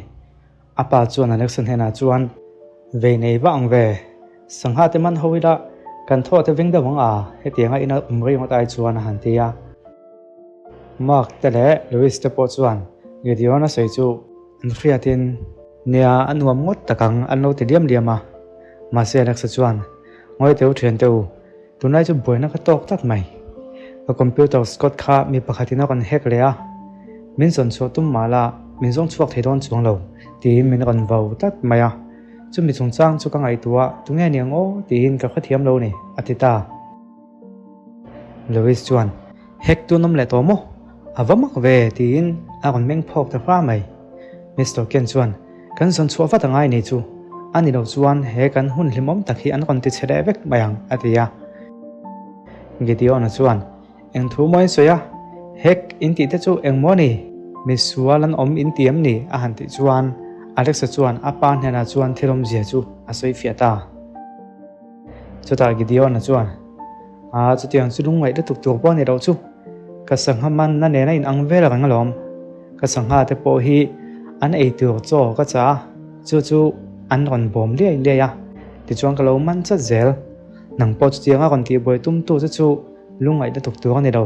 S1: A pa chuan Alexa hnenah chuan, Vei nei vah ang ve, sangha te man ho ila kan thaw te veng deuh ang a, hetianga ina awm rei ngawt ai chuan a han ti a. Mark te leh Louis te pawh chuan Gideon a sawi chu an hriatin nia a nuam ngawt tak ang an lo ti liam liam a. Mahse Alexa chuan, Ngawi teu thian te u, tunlai chu buaina ka tawk tlat mai. Ka computer Scott kha mi pakhatin a rawn hack leh a, min zawn chhuah tum mah la min zawng chhuak thei dawn chuang lo tiin min rawn vau tlat mai a. Chumi chungchang chu ka ngaihtuah tunge niang aw tiin ka hrethiam lo ni, a ti ta. Louis chuan, Hack tu nawm leh tawh maw? A va mak ve, tiin a rawn meng phawk ta hra mai. Mister Ken chuan, Kan zawn chhuah vat a ngai ni chu. A ni lo chuan he kan hun hlimawm tak hi an rawn ti chhe leh vek mai ang, a ti a. Gideon-a chuan, Eng thu maw in sawi a? Hack in tih te chu eng maw ni? Misual an awm in ti em ni? a han tih chuan Alexa chuan a pa hnenah chuan thil awmzia chu a sawi fiah ta. Chutah Gideon-a chuan, Aa, chutiang chu lungngaih lutuk tur pawh a ni loh chu. Ka sangha manna nena inang vel reng alawm. Ka sangha te pawh hi an ei tur chaw ka chah a, chu chu an rawn bawm liai liai a, tichuan ka lo man chat zel. Nang pawh chutianga rawn tihbuai tumtu che chu lungngaih lutuk tur a ni lo.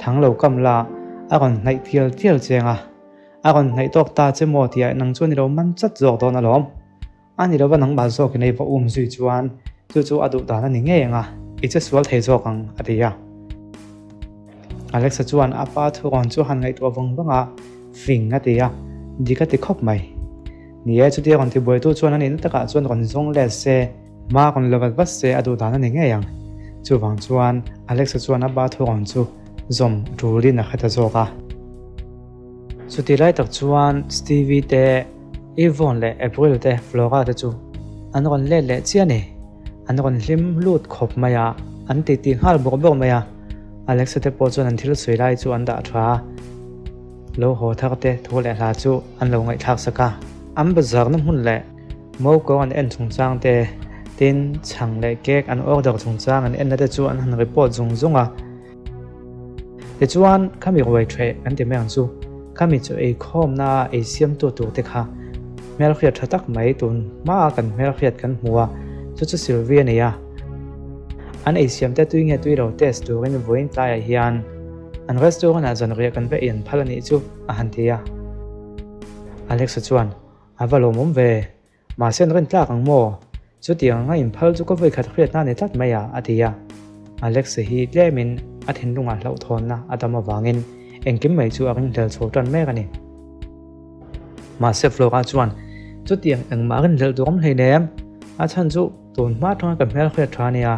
S1: Thang lo kam la, a rawn hnaih tial tial cheng a, a rawn hnaih tawk ta che maw tihah nang chuan i lo man chat zawk dawn alawm. A ni lova nangmah zawkin ei va um zui chuan chu chu a duh dan a ni ngei ang a, i che sual thei zawk ang, a ti a. Alexa chuan a pa thurawn chu han ngaihtuah vang vang a, fing a ti a, dik a ti khawp mai. Ni e, chutia rawn tibuaitu chuan a nihna takah chuan rawn zawng let se, hma rawn la vat vat se a duh dan a ni ngei ang. Chuvang chuan Alexa chuan a pa thurawn chu zawm tulin a hre ta zawk a. Chuti lai tak chuan Stevie te, Yvonne leh April te, Flora te chu an rawn let leh chiah a ni. An rawn hlim lut khawp mai a, an titi nghal bawrh bawrh mai a. Alexa te pawh chuan an thil sawi lai chu an dah tha a, lo haw thar te thu leh hla chu an lo ngaihthlak sak a. An bazarna hmun leh Mokawng an en chungchang te, tin chhang leh cake an order chungchang an enna te chu an han report zung zung a. Tichuan, khami ruai ṭheh kan ti mai ang chu, khami chu eikhawmna a ei siamtu tur te kha hmelhriat ṭha tak mai tun hmaa kan hmelhriat kan hmu a, chu chu Sylvie a ni a. An ei siam te tui nge tui lo test turin vawiin tlaiah hian an restaurant ah zanriah kan va ei an phal a nih chu a han ti a. Alexa chuan, A va lawmawm ve, Mahse an rin tlak ang maw? Chutiang anga inphal chu ka vawikhat hriatna a ni tlat mai a, a ti a. Alexa hi tlemin a thinlungah hlauhthawnna a dam avangin engkim mai chu a ringhlel chho tan mek a ni. Mahse Flora chuan, Chutiang engmah rinhlelh duh awm hleinem, a chhan chu tun hma atanga ka hmel hriat tha a nia.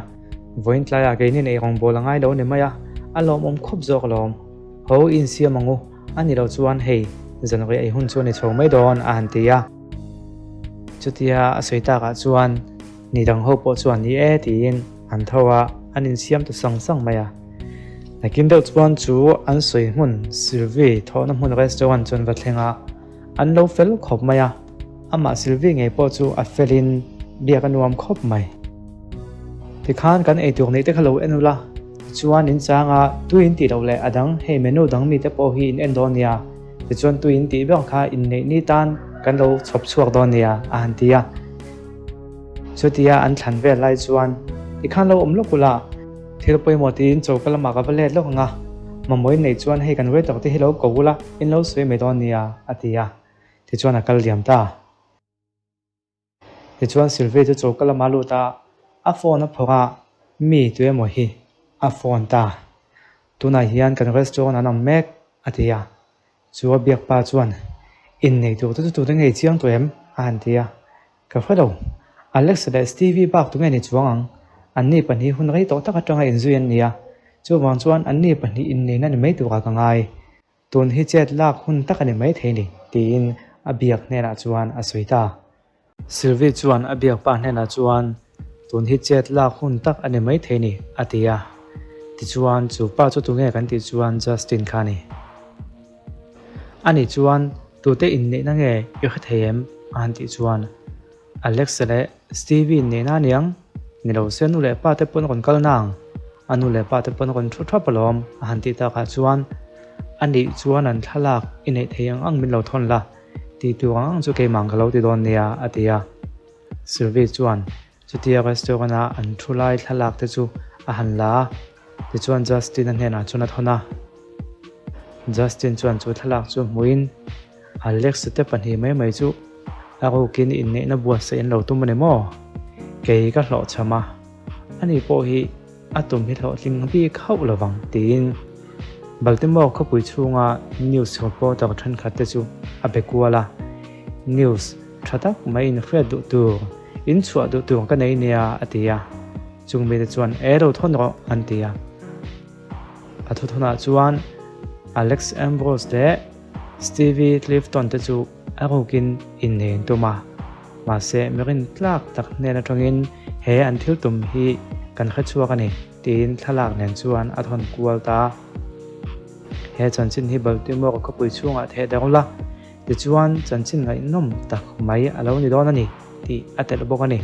S1: Vawiin tlaiah keinin eirawngbawl a ngai lo ni mai a, a lawmawm khawp zawk alawm. Ho i insiam ang u, a ni lo chuan hei zanriah i hun chu a ni chho mai dawn, a han ti a. Chutia a sawi takah chuan ni dang ho pawh chuan ni e tiin an tho a, an insiam ta sang sang mai a. Nakin deuh chuan chu an sawi hmun Sylvie thawhna hmun restaurant chu an va thleng a, an lo fel khawp mai a. Amah Sylvie ngei pawh chu a felin biak a nuam khawp mai. Tikhan kan eitur neih te kha lo en ula, tichuan in changa tui in tih loh leh a dang hei menu dang mite pawh hi in en dawn nia, tichuan tui in tih ber kha inneih ni tan kan lo chhawp chhuak dawn nia a han ti a. Chutia an thlan vel lai chuan tikhan lo awm lawk ula, thil pawimawh tiin choka lamah ka va let lawk ang a, mamawh in neih chuan hei kan waiter te hi lo ko ula in lo sawi mai dawn nia a ti a. Tichuan a kal diam ta. Tichuan Sylvie chu choka lamah a lut a, a phone a phawrh a, mi tu emaw hi a phone ta. Tunah hian kan restaurant an awm mek, a ti a. Chu a biak pa chuan, Innei tur te chu tute ngei chiang tawh em? a han ti a. Ka hre lo. Alex leh Stevie bak tunge ni chuang ang? Anni pahnih hun rei tawh tak atanga inzui an ni a, chuvang chuan anni pahnih inneihna ni mai turah ka ngai. Tun hi chet lak hun tak a ni mai thei ni, tiin a biak hnenah chuan a sawi ta. Sylvie chuan a biak pa hnenah chuan, Tun hi chet lak hun tak a ni mai thei ni, a ti a. Tichuan, chu pa chu tunge kan tih chuan Justin kha a ni. Ani chuan, Tute inneihna nge i hre thei em? a han tih chuan, Alexa leh Stevie nena aniang, ni lo se nu leh pa te pawn rawn kal nang, a nu leh pa te pawn rawn thu thap alawm a han tih takah chuan a nih chuan an thlalak i neih thei ang ang min lo thawn la, Tih tur ang ang chu keimah ka lo ti dawn nia, a ti a. Sylvie chuan chutia restaurant-a an thu lai thlalak te chu a han la a, tichuan Justin-a hnenah chuan a thawn a. Justin chuan chu thlalak chu hmuhin Alex-a te pahnih mai mai chu a rukin inneihna buatsaih an lo tum a ni maw? Kei ka hlawhchham a, ani pawh hi a tum hi hlawhtling bik hauh lo vang tiin Baltimore khawpui chhunga news reporter thenkhat te chu a be kual a, News tha tak mai in hriat duh tur, in chhuah duh tur ka nei nia a ti a, chung mite chuan e lo thawn rawh an ti a. A thuthawnah chuan Alex Ambrose leh Stevie Clifton te chu a rukin innei an tum a, mahse mirin tlak tak hnen atangin he an thil tum hi kan hre chhuak a ni tiin thlalak nen chuan a thawn kual ta. He chanchin hi Baltimore khawpui chhungah theh darh ula, tichuan chanchin ngaihnawm tak mai a lo ni dawn a ni tih a telh bawk a ni.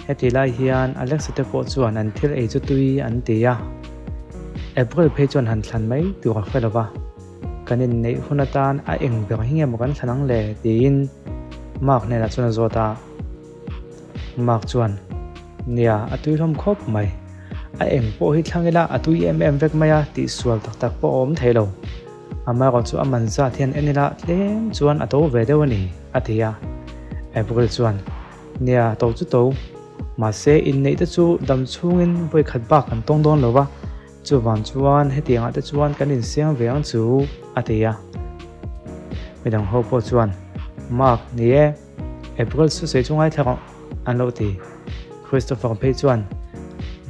S1: Heti lai hian Alexa te pawh chuan an thil ei chu tui an ti a, April phei chuan han thlan mai tur a hre lo va. Kan inneih hun atan a eng ber hi nge maw kan thlan ang le? tiin Mark hnenah chuan a zawt a. Mark chuan, Nia, a tui hlawm khawp mai. A eng pawh hi thlang ila a tui em em vek mai a tih sual tak tak pawh a awm thei lo. Amaherawh chu a man zat hian en ila tlem chuan a to ve deuh a ni, a ti a. April chuan, Nia, to chu to. Mahse, inneih te chu dam chhungin vawikhat bak kan tawng dawn lo va. Chuvang chuan hetiangah te chuan kan insiam ve ang chu, a ti a. Midang ho pawh chuan, Mark, ni e, April chu sawi chu ngaithla rawh, an lo ti. Christopher phei chuan,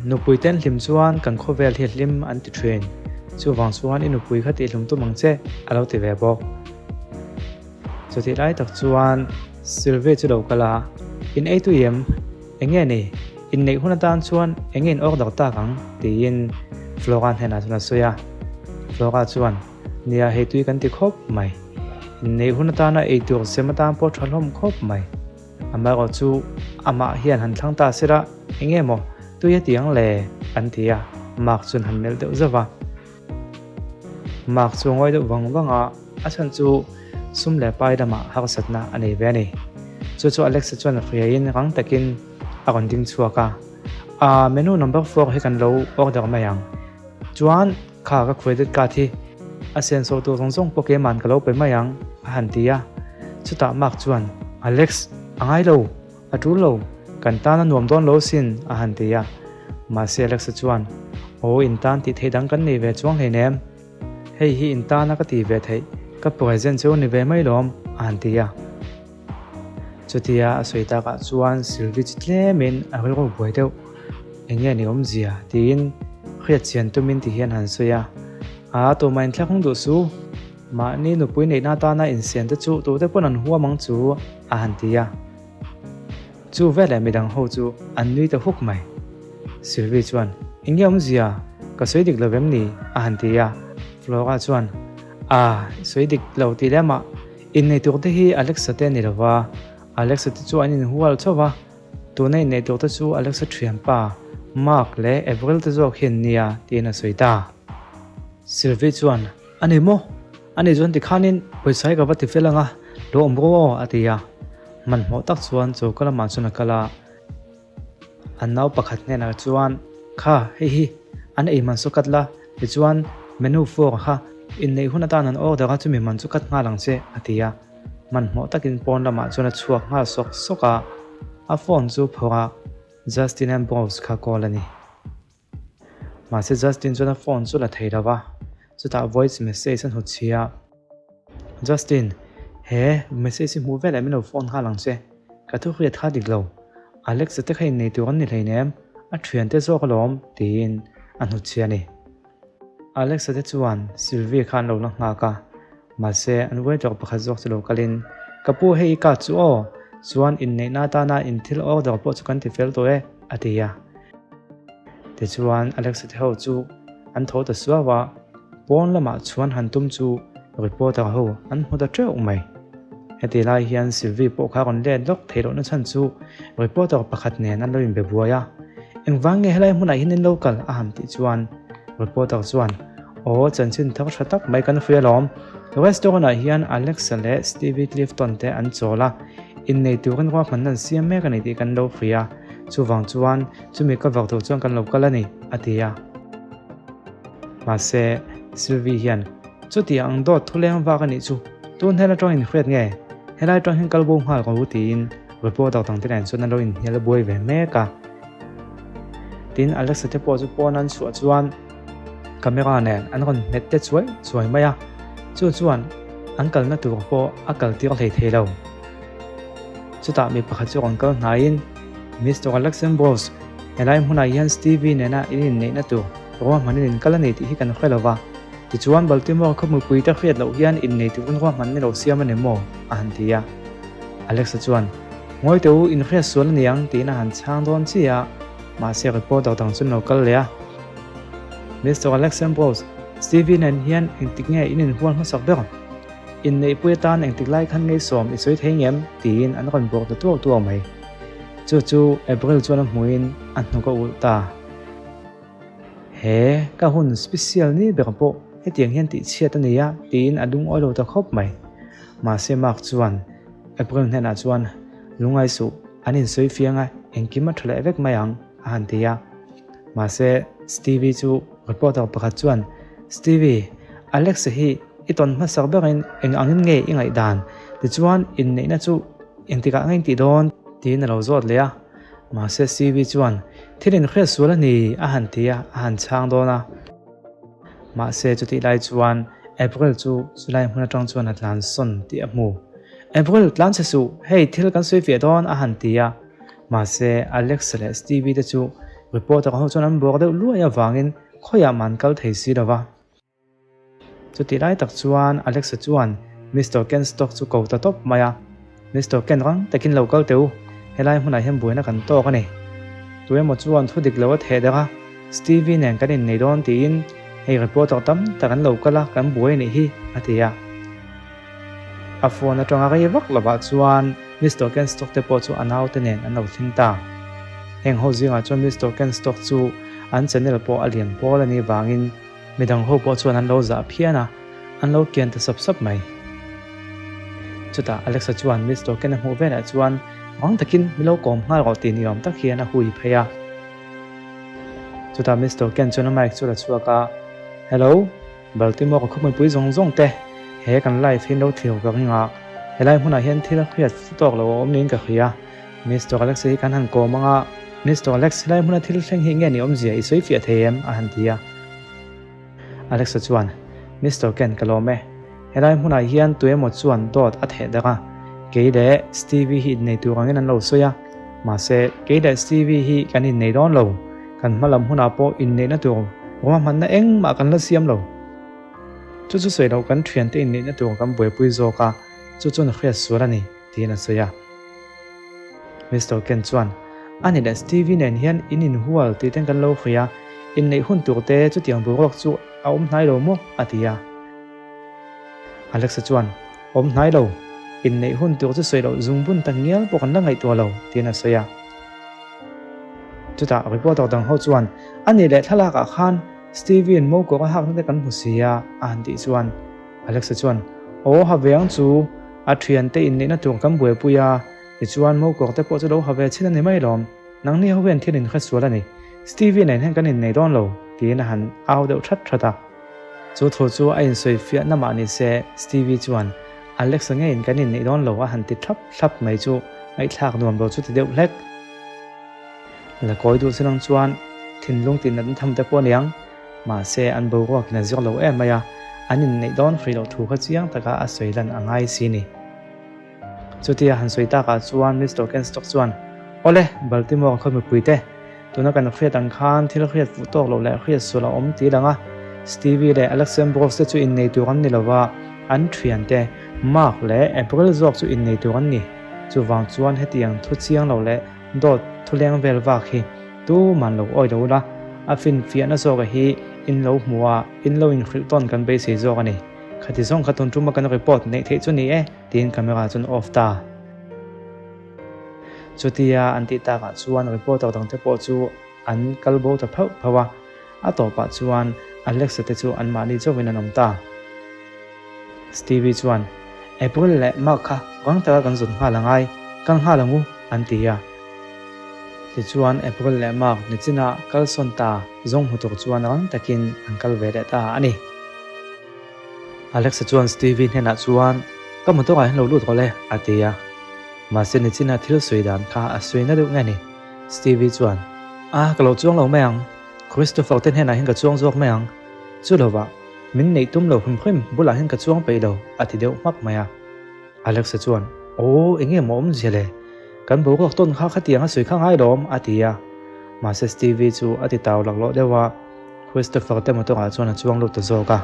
S1: Nupui ten hlim chuan kan khawvel hi hlim an ti thin. Chuvang chuan i nupui kha tihhlum tum ang che, a lo ti ve bawk. Chutih lai tak chuan Sylvie chu lo kal a, In ei tui em? Eng nge ni? Inneih hun atan chuan eng nge in order tak ang? tiin Flora hnenah chuan a sawi a. Flora chuan, Nia, hei tui kan ti khawp mai. Inneih hun atana ei tur sem atan pawh tha hlawm khawp mai. Amaherawh chu amah hian han thlang ta sela, eng nge maw tui a ti ang le? an ti a, Mark chuan han melh deuh zauh va. Mark chu a ngawi deuh vang vang a, a chhan chu sum leh pai lamah harsatna a nei ve a ni. Chu chu Alexa chuan hriaiin rang takin a rawn ding chhuak a, Aa, menu number four hi kan lo order mai ang. Chuan kha ka credit card hi a senso tur zawng zawng pawh keiman ka lo pe mai ang, a han ti a. Chutah Mark chuan, Alex, a ngai lo! A tul lo, kan tan a nuam dawn lo sin, a han ti a. Mahse Alexa chuan, Aw, in tan tih theih dang kan nei ve chuang hleinem. Hei hi in tana ka ti ve theih, ka present chu ni ve mai lawm, a han ti a. Chutia a sawi takah chuan Sylvie chu tlemin a rilru buai deuh. Eng nge ni awmzia? tiin hriat chian tumin ti hian han sawi a. A, tumah inthlak hung duh su. Mahni nupui neihna atana insian te chu tute pawn an huam ang chu, a han ti a. Chu veleh midang ho chu an nui ta huk mai. Sylvie chuan, Eng nge awmzia? Ka sawi dik lo vem ni? a han ti a. Flora chuan, A, sawi dik lo tih lemah, innei tur te hi Alexa te a ni lo va, Alexa te chu an inhual chauh va, tuna innei tur te chu Alexa thianpa Mark leh Avril te zawk hi an nia, tiin a sawi ta. Sylvie chuan, A ni maw? A ni chuan tikhanin pawisa hi ka va ti fel ang a, lo awm rawh aw, a ti a. Hmanhmawh tak chuan choka lamah chuan a kal a. An nau pakhat hnenah chuan, Kha, hei hi, an ei man saw kat la, tichuan menu fork kha inneih hun atan an order a, chumi man chu kat nghal ang che, a ti a. Hmanhmawh takin pawn lamah chuan a chhuak nghal sawk sawk a, a phone chu phawrh a, Justin Ambrose kha call a ni. Mahse Justin chuan a phone chu la thei lo va, chutah voice message a hnut chhi a. Justin, he message hi hmuh veleh min lo phone nghal ang che, ka thu hriat kha dik lo. Alex-a te kha innei tur an ni hleinem, a thiante zawk alawm, tiin a hnut chhi a ni. Alex-a te chuan Sylvie kha an lo la nghak a, mahse an waiter pakhat zawk chu lo kalin, Ka pu hei i card chu aw, chuan inneihna atana in thil order pawh chu kan ti fel tawh e, a ti a. Tichuan Alex-a te ho chu an tho ta suau a, pawn lamah chhuan han tum chu reporter ho an hmu ta teuh mai. Heti lai hian Sylvie pawh kha rawn let lawk theih lohna chhan chu reporter pakhat nen an lo inbe buai a, Engvang nge helai hmunah hian in lo kal? a han tih chuan reporter chuan, Aw, chanchin thar tha tak mai kan hria alawm. Restaurant ah hian Alexa leh Stevie Clifton te an chawl a, innei turin ruahmanna an siam mek a ni tih kan lo hria a, chuvang chuan chumi cover tur chuan kan lo kal a ni, a ti a. Mahse, Sylvie hian, Chuti ang dawt thuleng vak a nih chu, tun hel atang inhriat nge? Helai atang hian kal bo nghal ka u tiin reporter dangte nen chuan an lo inhnial buai ve mek a. Tin, Alexa te pawh chu pawn an chhuah chuan camera nen an rawn hmet te chuai chuai mai a, chu chuan an kalna tur pawh a kal tir hlei thei lo. Chutah mi pakhat chu rawn kal hnaiin, Mister Alex Ambrose, helai hmunah hian Stevie nena in inneihna tur ruahmanin in kal a ni tih hi kan hre lo va. Tichuan Baltimore khaw mipuite hriat loh hian innei turin ruahman ni lo siam a ni maw? a han ti a. Alexa chuan, Ngawi teh u, inhriat sual a ni ang tiin a han chhang dawn chiah a, mahse reporter dang chu an lo kal leh a. Mister Alex Ambrose, Stevie nen hian engtik nge in inhual hmasak ber? Inneihpui atan engtik lai khan ngeisawm i sawi thei ngem? tiin an rawn buak ta tuau tuau mai. Chu chu April chuan a hmuhin a hnuk a ulh ta. He ka hun special ni ber pawh hetiang hian tihchhiat a ni a tiin a lungawi lo ta khawp mai. Mahse Mark chuan April hnenah chuan lungai suh an insawi fiang a engkim a tha leh vek mai ang a han ti a. Mahse Stevie chu reporter pakhat chuan Stevie, Alex-a hi i tawn hmasak berin eng angin nge i ngaihdan? Tichuan inneihna chu engtikah nge in tih dawn? Tiin a lo zawt leh a. Mahse Stevie chuan, Thil inhriat sual a ni, a han ti a, a han chhang dawn a. Mahse chutih lai chuan April chu chulai hmun atang chuan a tlan sawn tih a hmu. April, tlan che suh, hei thil kan sawi fiah dawn, a han ti a. Mahse Alex leh Stevie te chu reporter ho chuan an buak deuh luai avangin khawiah mah an kal thei si lo va. Chutih lai tak chuan Alexa chuan Mister Ken Stock chu ko ta tawp mai a, Mister Ken rang takin lo kal teh u, helai hmunah hian buaina kan tawk a ni. Tu emaw chuan thu dik lo a theh derh a, Stevie nen kan innei dawn tiin hei reporter tam tak an lo kal a, kan buai a nih hi, a ti a. A phone atanga rei vak lovah chuan Mister Ken Stock te pawh chu a naute nen an lo thleng ta. Heng ho zingah chuan Mister Ken Stock chu an channel pawh a lian pawl a nih vangin, Midang ho pawh chuan an lo zah phian a, an lo kian ta sap sap mai. Chutah Alexa chuan Miss Token a hmuh velah chuan rang takin min lo kawm nghal rawh tih ni awm tak hian a hui phei a. Chutah Miss Token chuan a mic chu a la chhuak a, Hello, Baltimore ka khawhmuipui zawng zawng te, he kan live hi in lo thlir ka ring a, helai hmunah hian thil hriat tawk lo a awm niin ka hria. Mister Alex hi kan han kawm ang a, Mister Alex, helai hmuna thil thleng hi nge ni awmzia i sawi fiah thei em? a han ti a. Alexa chuan, Mister Ken, ka lawm e. Helai hmunah hian tuemaw chuan dawt a theh darh a, kei leh Stevie hi innei tur angin an lo sawi a. Mahse, kei leh Stevie hi kan innei dawn lo. Kan hma lam hunah pawh inneihna tur ruahmanna engmah kan la siam lo. Chu chu sawi loh kan thiante inneihna tur kan buaipui zawk a, chu chuan hriat sual a ni. Tiin a sawi a. Mister Ken chuan, Ani leh Stevie nen hian in inhual tih ten kan lo hria a, inneih hun tur te chutiang boruak chu a awm hnai lo maw? a ti a. Alexa chuan, Awm hnai lo, inneih hun tur chu sawi loh zungbun tak ngial pawh kan la ngaihtuah lo, tiin a sawi a. Chutah reporter dang ho chuan, Ani leh thlalakah khan Stevie-in mo kawr a hakna te kan hmu si a, a han tih chuan, Alexa chuan, Aw ha ve ang chu, a thiante inneihna tur kan buaipui a, tichuan mokawr te pawh chu lo ha ve chin a ni mai lawm, nangni ho hian thil inhre sual a ni, Stevie nen hian kan innei dawn lo, tiin a han au deuh that that a. Chu thu chu a insawi fiahna mah ni se, Stevie chuan, Alexa ngeiin kan inneih dawn lo a han ti thlap thlap mai chu ngaihthlak nuam lo chu ti deuh hlek. La kawi duh chu nang chuan thinlung tih natna tham te pawh a niang. Mahse, an boruakin a zir lo em mai a, an inneih dawn hrih loh thu kha chiang taka a sawi lan a ngai si ni. Chutia han sawi takah chuan Mister Kenstock chuan, Awle, Baltimore khaw mipuite, tuna kan hriat ang khan thil hriat fuh tawk loh leh hriat sual a awm ti lang a, Stevie leh Alexandros te chu innei tur an ni lo va, an thiante Mark leh April zawk chu innei tur an ni. Chuvang chuan hetiang thu chiang lo leh dawt thu leng vel vak hi Tu man lo awi lo la, a finfiahna zawka hi in lo hmu a, in lo inhrilh tawn kan beisei zawk a ni. Khati zawng kha tun tuma kan report neih theih chu ni e, tiin camera chuan off ta. Chutia an tih takah chuan reporter dangte pawh chu an kal bo ta phauh phauh a, a tawpah chuan Alexa te chu anmahni chauhin an awm ta. Stevie chuan, April leh Mark kha rang taka kan zawn nghal angai, kal nghal ang u, an ti a. Tichuan April leh Mark nichinah kalsawn ta zawng hmu tur chuan rang takin an kal ve leh ta a ni. Alexa chuan Stevie hnenah chuan, Ka motor ah hian lo lut rawh le, a ti a. Mahse nichina thil sawi dan kha a sawi na deuh nge ni? Stevie chuan, A, ka lo chuang lo mai ang. Christopher te hnenah hian ka chuang zawk mai ang. Chu lovah, min neih tum lo hrim hrim bulah hian ka chuang peih lo, a ti deuh hmak mai a. Alexa chuan, Aw, eng nge maw awmzia le? Kan boruak tawn kha khatiang a sawi kha ngai lawm, a ti a. Mahse Stevie chu a ti tau laklawh deuh a. Christopher te motor ah chuan a chuang lut ta zawk a.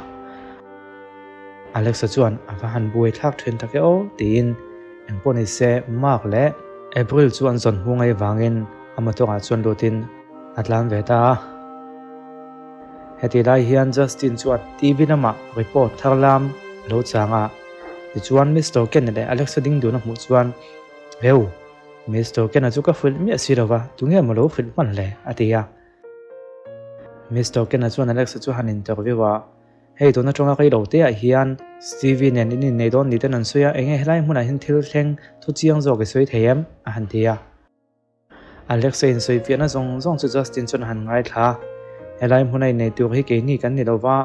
S1: Alexa chuan a va han buai thlak thin tak e aw tiin engpawh ni se Mark leh April chu an zawn hmu ngei vangin a motor ah chuan lutin a tlan ve ta a. Hetih lai hian Justin chuan TV lamah report thar lam a lo chang a. Tichuan Mister Ken leh Alexa ding dun a hmuh chuan, Heu, Mister Ken-a chu ka hrilh miah si lova, tunge maw lo hrilh hman le? a ti a. Mister Ken-a chuan Alexa chu han interview a, Hei tuna tawng a rei lo te ah hian Stevie nen in innei dawn ni ten an sawi a, enge helai hmunah hian thil thleng thu chiang zawk i sawi thei em? a han ti a. Alexa insawi fiahna zawng zawng chu Justin chuan a han ngaithla a, Helai hmuna innei tur hi keini kan ni lova,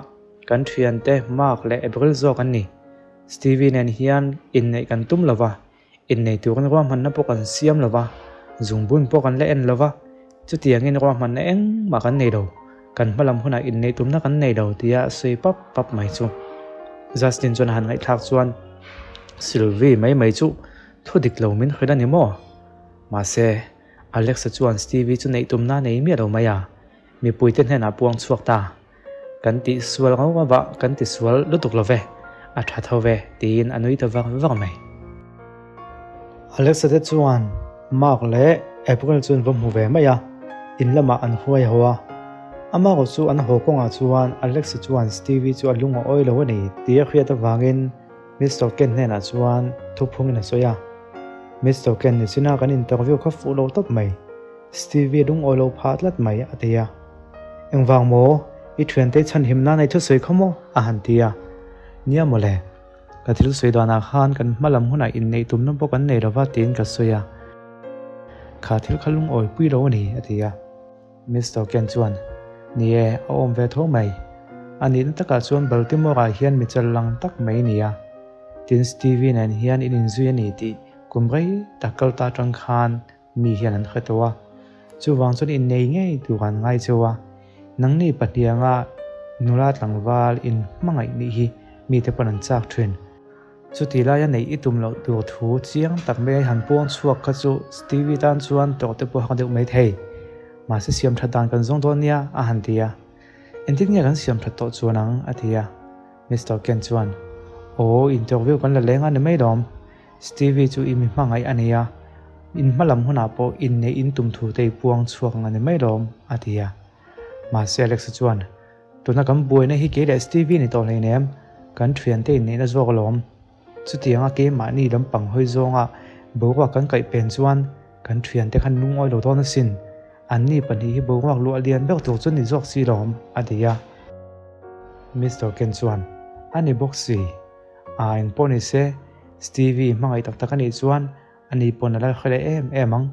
S1: kan thiante Mark leh Avril zawk an ni. Stevie nen hian inneih kan tum lova, Innei turin ruahmanna pawh kan siam lo va, zungbun pawh kan la en lo va, chutiangin ruahmanna engmah kan nei lo, kan hmalam hunah inneih tumna kan nei lo tia a sawi pap pap mai chu. Justin chuan a han ngaihthlak chuan Sylvie mai mai chu thu dik lo min hrilh a ni maw? Mahse, Alexa chuan Stevie chu neih tumna a nei miah lo mai a, mipuite hnenah puang chhuak ta. Kan tih sual ngau ngau a, kan ti sual lutuk lo ve, a tha tho ve, tiin a nui ta vak vak mai. Alexa te chuan Mark leh April chu an va hmu ve mai a, in lamah an huai ho a. Amah erawh chu an haw kawngah chuan Alexa chuan Stevie chu a lung a awi lo a ni tih a hriat avangin Mister Ken hnenah chuan thuphungin a sawi a. Mister Ken nichina kan interview kha fuh lo tawp mai. Stevie lungawi lo phah tlat mai a ti a. Engvang maw? I thiante chhanhim nan ei thusawi kha maw? a han ti a. Nia mawle, ka thil sawi danah khan kan hma lam hunah inneih tumna pawh kan nei lova tiin ka sawi a. Kha thil kha lungawi pui lo a ni a ti a. Mister Ken chuan, Ni e, a awm ve tho mai. A nihna takah chuan Baltimore-ah hian mi chal lang tak mai ni a. Tin Stevie nen hian in inzui a ni tih kum rei tak kal ta atang khan Mi hian an hre tawh a, chuvang chuan innei ngei tur an ngai cheu a, nangni pahnianga nula tlangval in hmangaih nih hi mite pawn an chak thin. Chuti laia neih i tum loh tur thu chiang tak mai han puang chhuak kha chu Stevie tan chuan tawrh te pawh a hak deuh mai thei. Mahse siam that dan kan zawng dawn nia a han ti a. Engtin nge kan siam that tawh chuan ang a ti a. Mister Ken chuan, Aw, interview kan la leng a ni mai lawm. Stevie chu i mi hmangaih a nei a, in hmalam hunah pawh inneih in tum thu te i puang chhuak ang a ni mai lawm, a ti a. Mahse Alexa chuan, Tuna kan buaina hi kei leh Stevie ni tawh hleinem, kan thiante inneihna zawk alawm. Chutianga keimahni lampang hawi zawnga boruak kan kaih pen chuan kan thiante khan lungawi lo dawn asin, anni pahnih hi boruak luah lian ber tur chu ni zawk si lawm, a ti a. Mister Ken chuan, A ni bawk si. A eng pawh ni se, Stevie hmangaih tak tak a nih chuan ani pawn a la hre leh em em ang.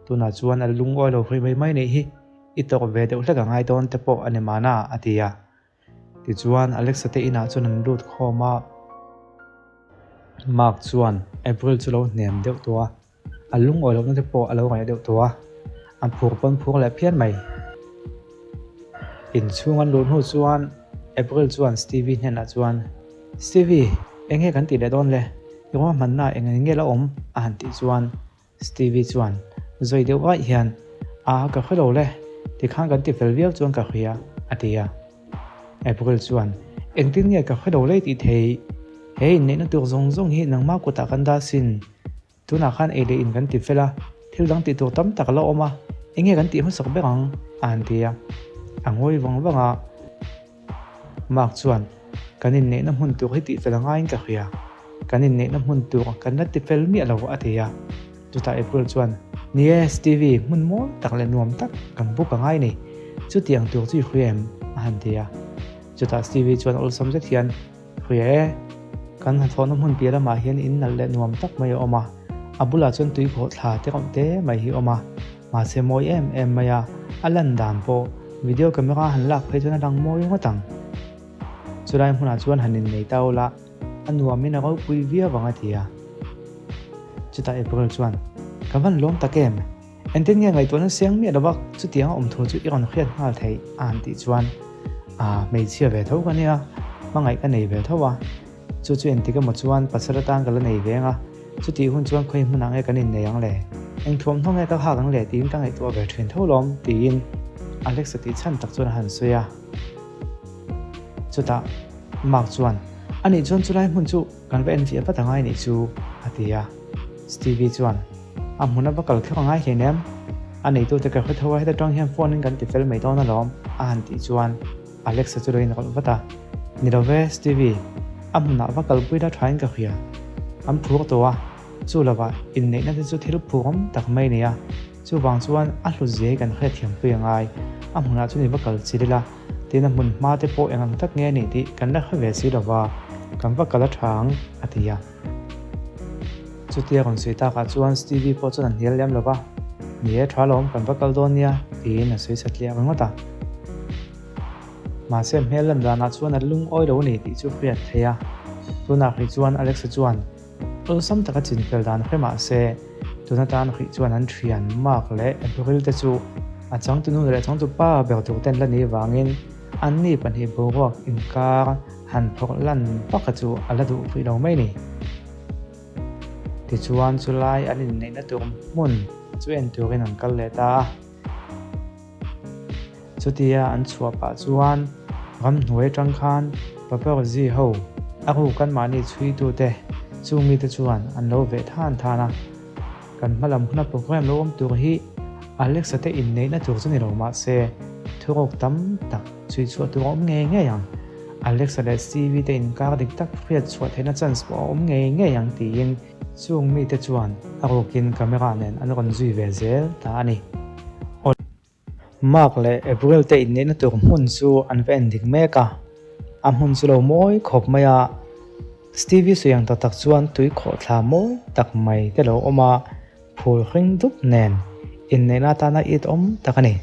S1: Tunah chuan a lungawi lo hrih mai mai nih hi, i tawk ve deuh hlek a ngai dawn te pawh a ni mahna a ti a. Tichuan Alexa te inah chuan an lut khawm a. Mark chuan April chu lo hnem deuh tawh a. A lungawi lohna te pawh a lo ngaih deuh tawh a, an phur pawn phur leh phian mai. Inchhung an luh hnu chuan April chuan Stevie hnenah chuan, Stevie, eng nge kan tih leh dawn le? I ruahmanna eng eng nge la awm? a han tih chuan Stevie chuan zawi deuh vaih hian, A, ka hre lo le, tikhan kan ti fel viau chuan ka hria, a ti a. April chuan, Engtin nge ka hre lo le tih thei? He inneihna tur zawng zawng hi nangmah kutah kan dah sin. Tunah khan ei leh in kan ti fel a, thil dang tih tur tam tak a la awm a, eng nge kan tih hmasak ber ang? a han ti a. A ngawi vang vang a. Mark chuan, Kan inneihna hmun tur hi tihfel a ngaiin ka hria. Kan inneihna hmun tur kan la tifel miah lo a ti a. Chutah April chuan, Ni e, Stevie, hmun mawi tak leh nuam tak kan book a ngai ni. Chutiang tur chu i hria em? a han ti a. Chutah Stevie chuan awlsam zet hian, Hria e. Kan hnathawhna hmun piah lamah hian in nalh leh nuam tak mai a awm a, a bulah chuan tuikhawh thla te awm te mai hi a awm a, mahse mawi em em mai a, a lan dan pawh video camera han lak phei chuan a lang mawi ngawt ang. Chulai hmunah chuan han innei ta ula, a nuamin a ropui viau ang a ti a. Chutah April chuan, Ka van lawm tak em? Engtin nge ngaihtuahna siang miah lova chutiang a awm thu chu i rawn hriat nghal theih a han tih chuan, Aa, hmeichhia ve tho ka nia, hmangaih ka nei ve tho a, chu chu engtik emaw chuan pasal atan ka la nei ve ang a, chutih hun chuan khawi hmunah nge kan innei ang le? Eng thuamhnaw nge ka khak ang le tiin ka ngaihtuah ve thin tho lawm tiin Alexa tih chhan tak chuan a han sawi a. Chutah Mark chuan, Anih chuan chulai hmun chu kan va enfiah vat angai nih chu a ti a. Stevie chuan, A hmun a va kal thlawk angai hle nem. A neitute ka hre tho a, heta tang hian phone in kan ti fel mai dawn alawm a han tih chuan Alexa chu lo inrawlh vat a. Ni lo ve, Stevie, a hmunah va kalpui la thain ka hria. An phur tawh a, chu lovah inneihna te chu thil phurawm tak mai a ni a, chuvang chuan a hlut zia hi kan hriatthiampui angai. A hmunah chuan i va kal chil ila, tin a hmun hma te pawh eng ang tak nge a nih tih kan la hre ve si lova, kan va kal a tha ang, a ti a. Chutia rawn sawi takah chuan Stevie pawh chuan a hnial lem lo va, Ni e, tha lawm, kan va kal dawn nia, tiin a sawi satliah ringawt a. Mahse hmel lan danah chuan a lungawi lo a ni tih chu hriat theih a. Tunah hrih chuan Alexa chuan awlsam taka chinfel dan hre mah se, tun atan hrih chuan an thian Mark leh Avril te chu a changtunu leh changtupa ber tur ten la nih vangin anni pahnih boruak inkar han phawrh lan baka chu a la duh hrih lo mai ni. Tichuan chulai an inneihna tur hmun chu en turin an kal leh ta a. Chutia an chhuah pah chuan ramhnuai atang khan paparazzi ho a ruk anmahni chhuitute chung mite chuan an lo veh than than a. Kan hmalam huna program lo awm tur hi Alexa te inneihna tur chu ni lo mah se thuruk tam tak chhui chhuah tur a awm ngei ngei ang. Alexa leh Stevie te inkar dik tak hriat chhuah theihna chance pawh a awm ngei ngei ang tiin chung mite chuan a rukin camera nen an rawn zui ve zel ta a ni. Mark leh April te inneihna tur hmun chu an va en dik mek a, a hmun chu lo mawi khawp mai a, Stevie sawi ang tak tak chuan tui khawhthla mawi tak mai te lo awm a, phul hring dup nen inneihna atana it awm tak a ni.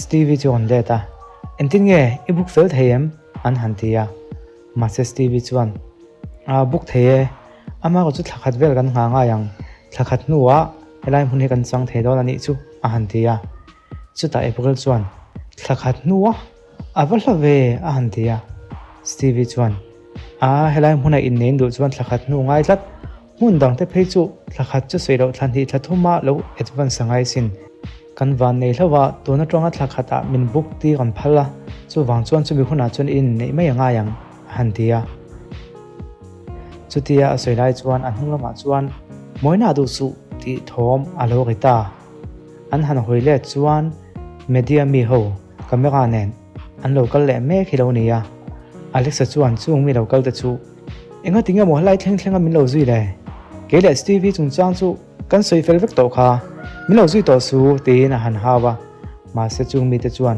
S1: Stevie chu a rawn let a, Engtin nge i book fel thei em? an han ti a, mahse Stevie chuan, Aa book thei e, amaherawh chu thla khat vel kan nghah ngai ang, thla khat hnuah helai hmun hi kan chang thei dawn a nih chu a han ti a. Chutah April chuan, Thla khat hnuah a va hla ve a han ti a. Stevie chuan, Aa helai hmuna innein duh chuan thla khat hnu ngai tlat, Hmun dangte phei chu thla khat chu sawi loh thla hnih thla thuma lo advance a ngai sin. Kan van nei hlauh a, tun atanga thla khatah min book tir an phal a, chuvang chuan chumi hunah chuan i inneih mai a ngai ang, a han ti a. Chutia a sawi lai chuan a hnung lamah chuan Mawina duh suh tih thawm a lo ri ta. An han hawi let chuan media mi ho camera nen an lo kal leh mek hi lo ni a. Alexa chuan chung mi lo kal te chu Enga tinge maw helai thleng thlenga min lo zui le? Kei leh Stevie chungchang chu kan sawi fel vek tawh kha, min lo zui tawh su tiin a han hau a. Mahse chung mite chuan,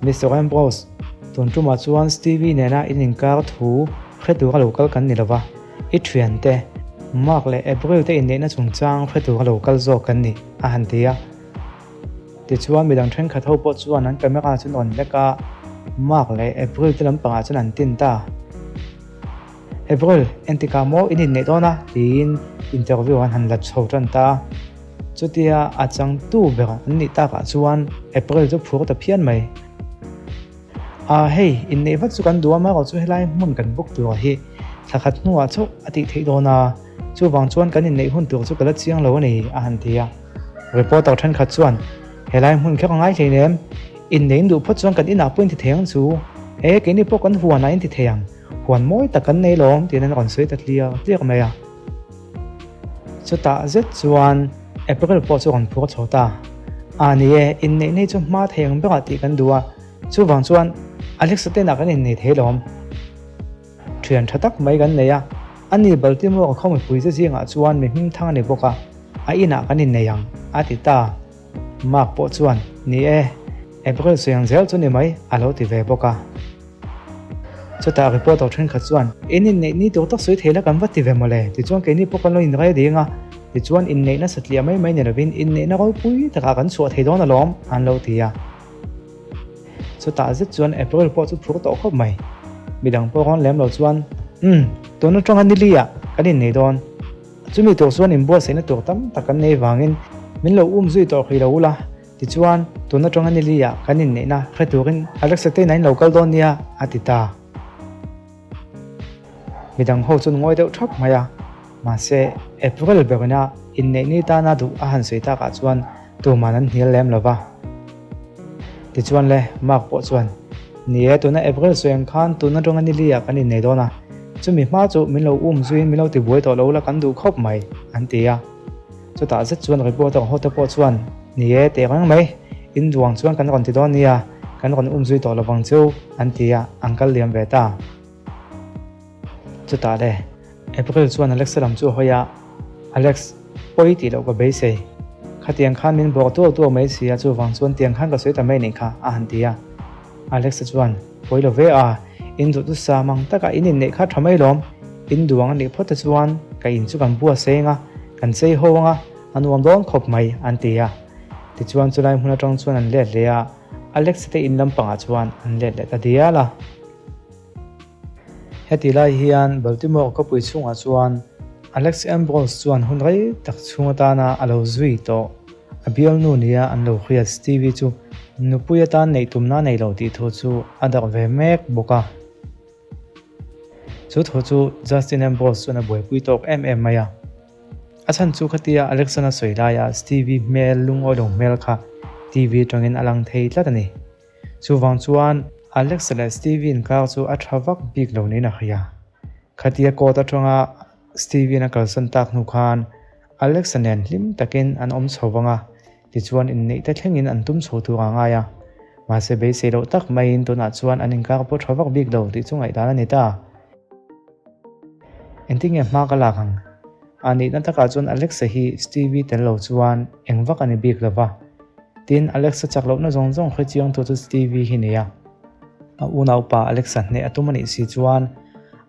S1: Mister Ambrose, tun tumah chuan Stevie nena in inkar thu hre tura lo kal kan ni lo va, i thiante, Mark leh April te inneihna chungchang hre tura lo kal zawk kan ni, a han ti a. Tichuan midang thenkhat ho pawh chuan an camera chu an rawn lek a, Mark leh April te lampangah chuan an tin ta. April, entikah maw in inneih dawn a? tiin interview an han la chho tan ta a. Chutia a changtu ber an nih takah chuan April chu phur ta phian mai. A, hei, inneih vat chu kan duh a, amaherawh chu helai hmun kan book tur hi thla khat hnuah chauh a tih theih dawn a, chuvang chuan kan inneih hun tur chu ka la chiang lo a ni, a han ti a. Reporter thenkhat chuan, Helai hmun kher a ngai hlei nem, inneih duh phawt chuan kan inah pawh in ti thei ang chu, e, keini pawh kan huanah in ti thei ang, huan mawi tak kan nei lawm, tiin an rawn sawi ta tliar tliar mai a. Chutah zet chuan April pawh chu a rawn phur chho ta. A ni e, inneih nei chu hma thei ang berah tih kan duh a, chuvang chuan Alexa te inah kan innei thei lawm. Thian tha tak mai kan nei a, ani Baltimore khaw mipui che zingah chuan mi hming thang a ni bawk a, a inah kan innei ang, a ti ta. Mark pawh chuan, Ni e, April sawi ang zel chu ni mai, a lo ti ve bawk a. Chutah reporter thenkhat chuan, In inneih ni tur tak sawi thei la kan va ti ve mawle, tichuan keini pawh kan lo inrei ding a, tichuan inneihna satliah mai mai ni lovin inneihna ropui takah kan chhuah thei dawn alawm, an lo ti a. Chutah zet chuan April pawh chu phur tawh khawp mai. Midang pawh rawn lem lo chuan, Umm, tun atanga nili ah kan innei dawn. Chumi tur chuan inbuatsaihna tur tam tak kan nei vangin min lo um zui tawh hrih lo ula, tichuan tun atanga nili ah kan inneihna hre turin Alexa te inah in lo kal dawn nia, a ti ta. Midang ho chuan ngawi deuh thap mai a, mahse April berina inneih ni tana duh a han sawi takah chuan tuman an hnial lem lo va. Tichuan le, Mark pawh chuan, Ni e, tuna April sawi ang khan tuna tawnga ni li ah kan innei dawn a, chumi hma chu min lo um zuiin min lo tibuai tawh lo la kan duh khawp mai, an ti a. Chutah zet chuan reporter ho te pawh chuan, Ni e, teh reng mai, in duang chuan kan rawn ti dawn nia, kan rawn um zui tawh lovang chu, an ti a, an kal liam ve ta. Chutah le, April chuan Alexa lam chu a hawi a, Alex, pawi tih loh ka beisei. Khatiang khan min bawk tuau tuau mai si a, chuvang chuan tiang khan ka sawi ta mai nih kha, a han ti a. Alexa chuan, Pawi lo ve a, in duh chu sa mang takah in inneih kha tha mai lawm. In duang a nih phawt te chuan ka in chu kan bua seng a, kan chei ho ang a, a nuam dawn khawp mai, an ti a. Tichuan chulai hmun atang chuan an let leh a, Alexa te in lampangah chuan an let leh ta dial a. Heti lai hian Baltimore khawpui chhungah chuan Alex Ambrose chuan hun rei tak chhung atana a lo zui tawh. A bialnu nia an lo hriat Stevie chu nupui atan neih tumna nei lo tih thu chu a darh ve mek bawk a. Chu thu chu Justin Ambrose chuan a buaipui tawk em em mai a. A chhan chu khatia Alexan a sawi laia Stevie hmel lungawi lo hmel kha TV atangin a lang thei tlat a ni. Chuvang chuan Alex leh Stevie inkar chu a tha vak bik lo niin a hria. Khatia court atanga Stevie-in a kalsan tak hnu khan Alex-a nen hlim takin an awm chho vang a, tichuan inneih te thlengin an tum chho tur a ngai a. Mahse beisei loh tak maiin tunah chuan an inkar pawh tha vak bik lo tih chu ngaihdan a ni ta. Engtin nge hma ka lak ang? A nihna takah chuan Alexa hi Stevie tel lo chuan eng vak a ni bik lo va. Tin, Alexa chak lohna zawng zawng hre chiangtu chu Stevie hi nia. A unaupa Alexa hneh a tum a nih si chuan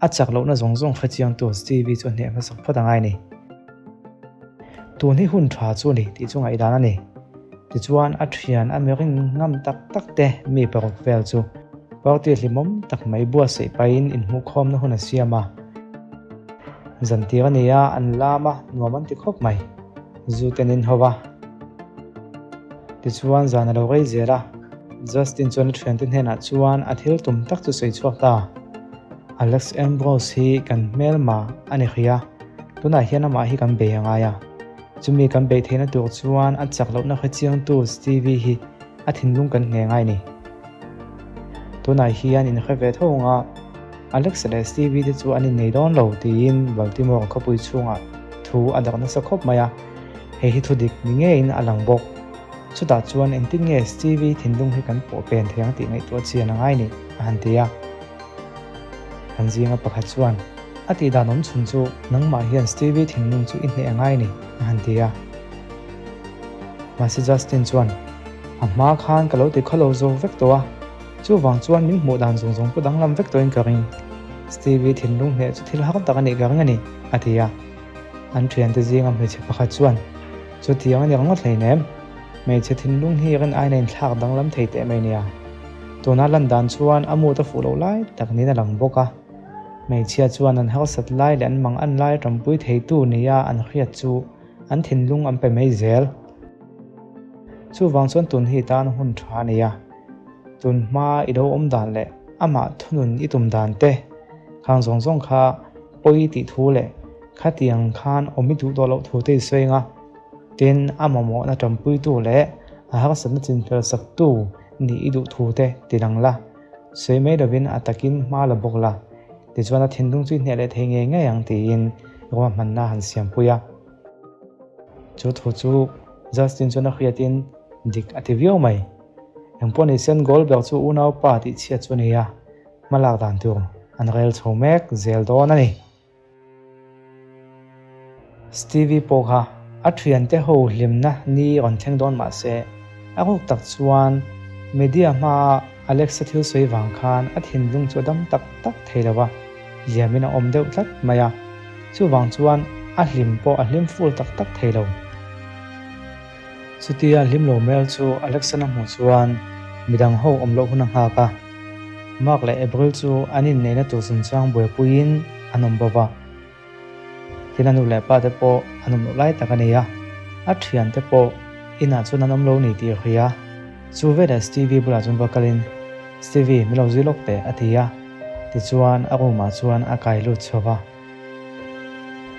S1: a chak lohna zawng zawng hre chiangtu Stevie chu a hneh hmasak phawt a ngai ni. Tun hi hun tha chu a ni tih chu ngaihdan a ni. Tichuan, a thian a miring ngam tak tak te mi paruk vel chu party hlimawm tak mai buatsaih pahin inhmuhkhawmna hun a siam a. Zantir a ni a, an lam a, nuam an ti khawp mai. Zu ten in ho va. Tichuan zan a lo rei zel a, Justin chuan a thiante hnenah chuan a thil tum tak chu sawi chhuak ta. Alex Ambrose hi kan hmelma a ni hrih a, tunah hian amah hi kan bei a ngai a. Chumi kan beih theihna tur chuan a chak lohna hrechiangtu Stevie hi a thinlung kan hne ngai ni. Tunah hian inhre ve tho ang a, Alex leh Stevie te chu an innei dawn lo tiin Baltimore khawpui chhungah thu a dak nasa khawp mai a, hei hi thu dik ni ngeiin a lang bawk. Chutah chuan engtin nge Stevie thinlung hi kan pawh pen thei ang tih ngaihtuah chian a ngai ni, a han ti a. An zinga pakhat chuan, A tih dan awm chhun chu nangmah hian Stevie thinlung chu i hneh a ngai ni, a han ti a. Mahse Justin chuan, A hma khan ka lo ti khawlo zo vek tawh a, chuvang chuan min hmuh dan zawng zawng pawh danglam vek tawhin ka ring. Stevie thinlung hneh chu thil har tak a nih ka ring a ni, a ti a. An thiante zinga hmeichhe pakhat chuan, Chutiang a ni ringawt hleinem, hmeichhe thinlung hi rin aina inthlak danglam thei teh mai nia. Tuna lan dan chuan a mood a fuh loh lai tak niin a lang bawk a. Hmeichhia chuan an harsat lai leh an mang an lai tanpui theitu nia an hriat chu an thinlung an pe mai zel. Chuvang chuan tun hi tan hun tha a nei a, tun hma i lo awm dan leh amah thunun i tum dan te khang zawng zawng kha pawi tih thu leh khatiang khan awm i duh tawh loh thu te i sawi ang a, tin a mamawhna tanpuitu leh a harsatna chinfel saktu nih i duh thu te ti lang la. Sawi mai lovin a takin hma la bawk la, tichuan a thinlung chu i hneh leh thei ngei ngei ang tiin ruahmanna han siampui a. Chu thu chu Justin chuan a hriatin dik a ti viau mai. Engpawh ni sen goal ber chu unaupa tih chhiat chu a ni a, hma lak dan tur an rel chho mek zel dawn a ni. Stevie pawh kha a thiante ho hlimna ni rawn thleng dawn mah se, a ruk tak chuan Media hmaa Alexa thil sawi vang khan a thinlung chu a dam tak tak thei lo a, liamin a awm deuh tlat mai a, chuvang chuan a hlim pawh a hlim ful tak tak thei lo. Chutia hlim lo hmel chu Alexan a hmuh chuan midang ho awm loh hun a nghak a, Mark leh April chu an inneihna tur chungchang buaipuiin an awm bawk a. Tin a nu leh pa te pawh an awm loh lai tak a ni a, a thian te pawh inah chuan an awm lo ni tih a hria. Chu veleh Stevie bulah chuan va kalin, Stevie, min lo zui lawk teh a ti a, tichuan a room ah chuan a kai lut chho va.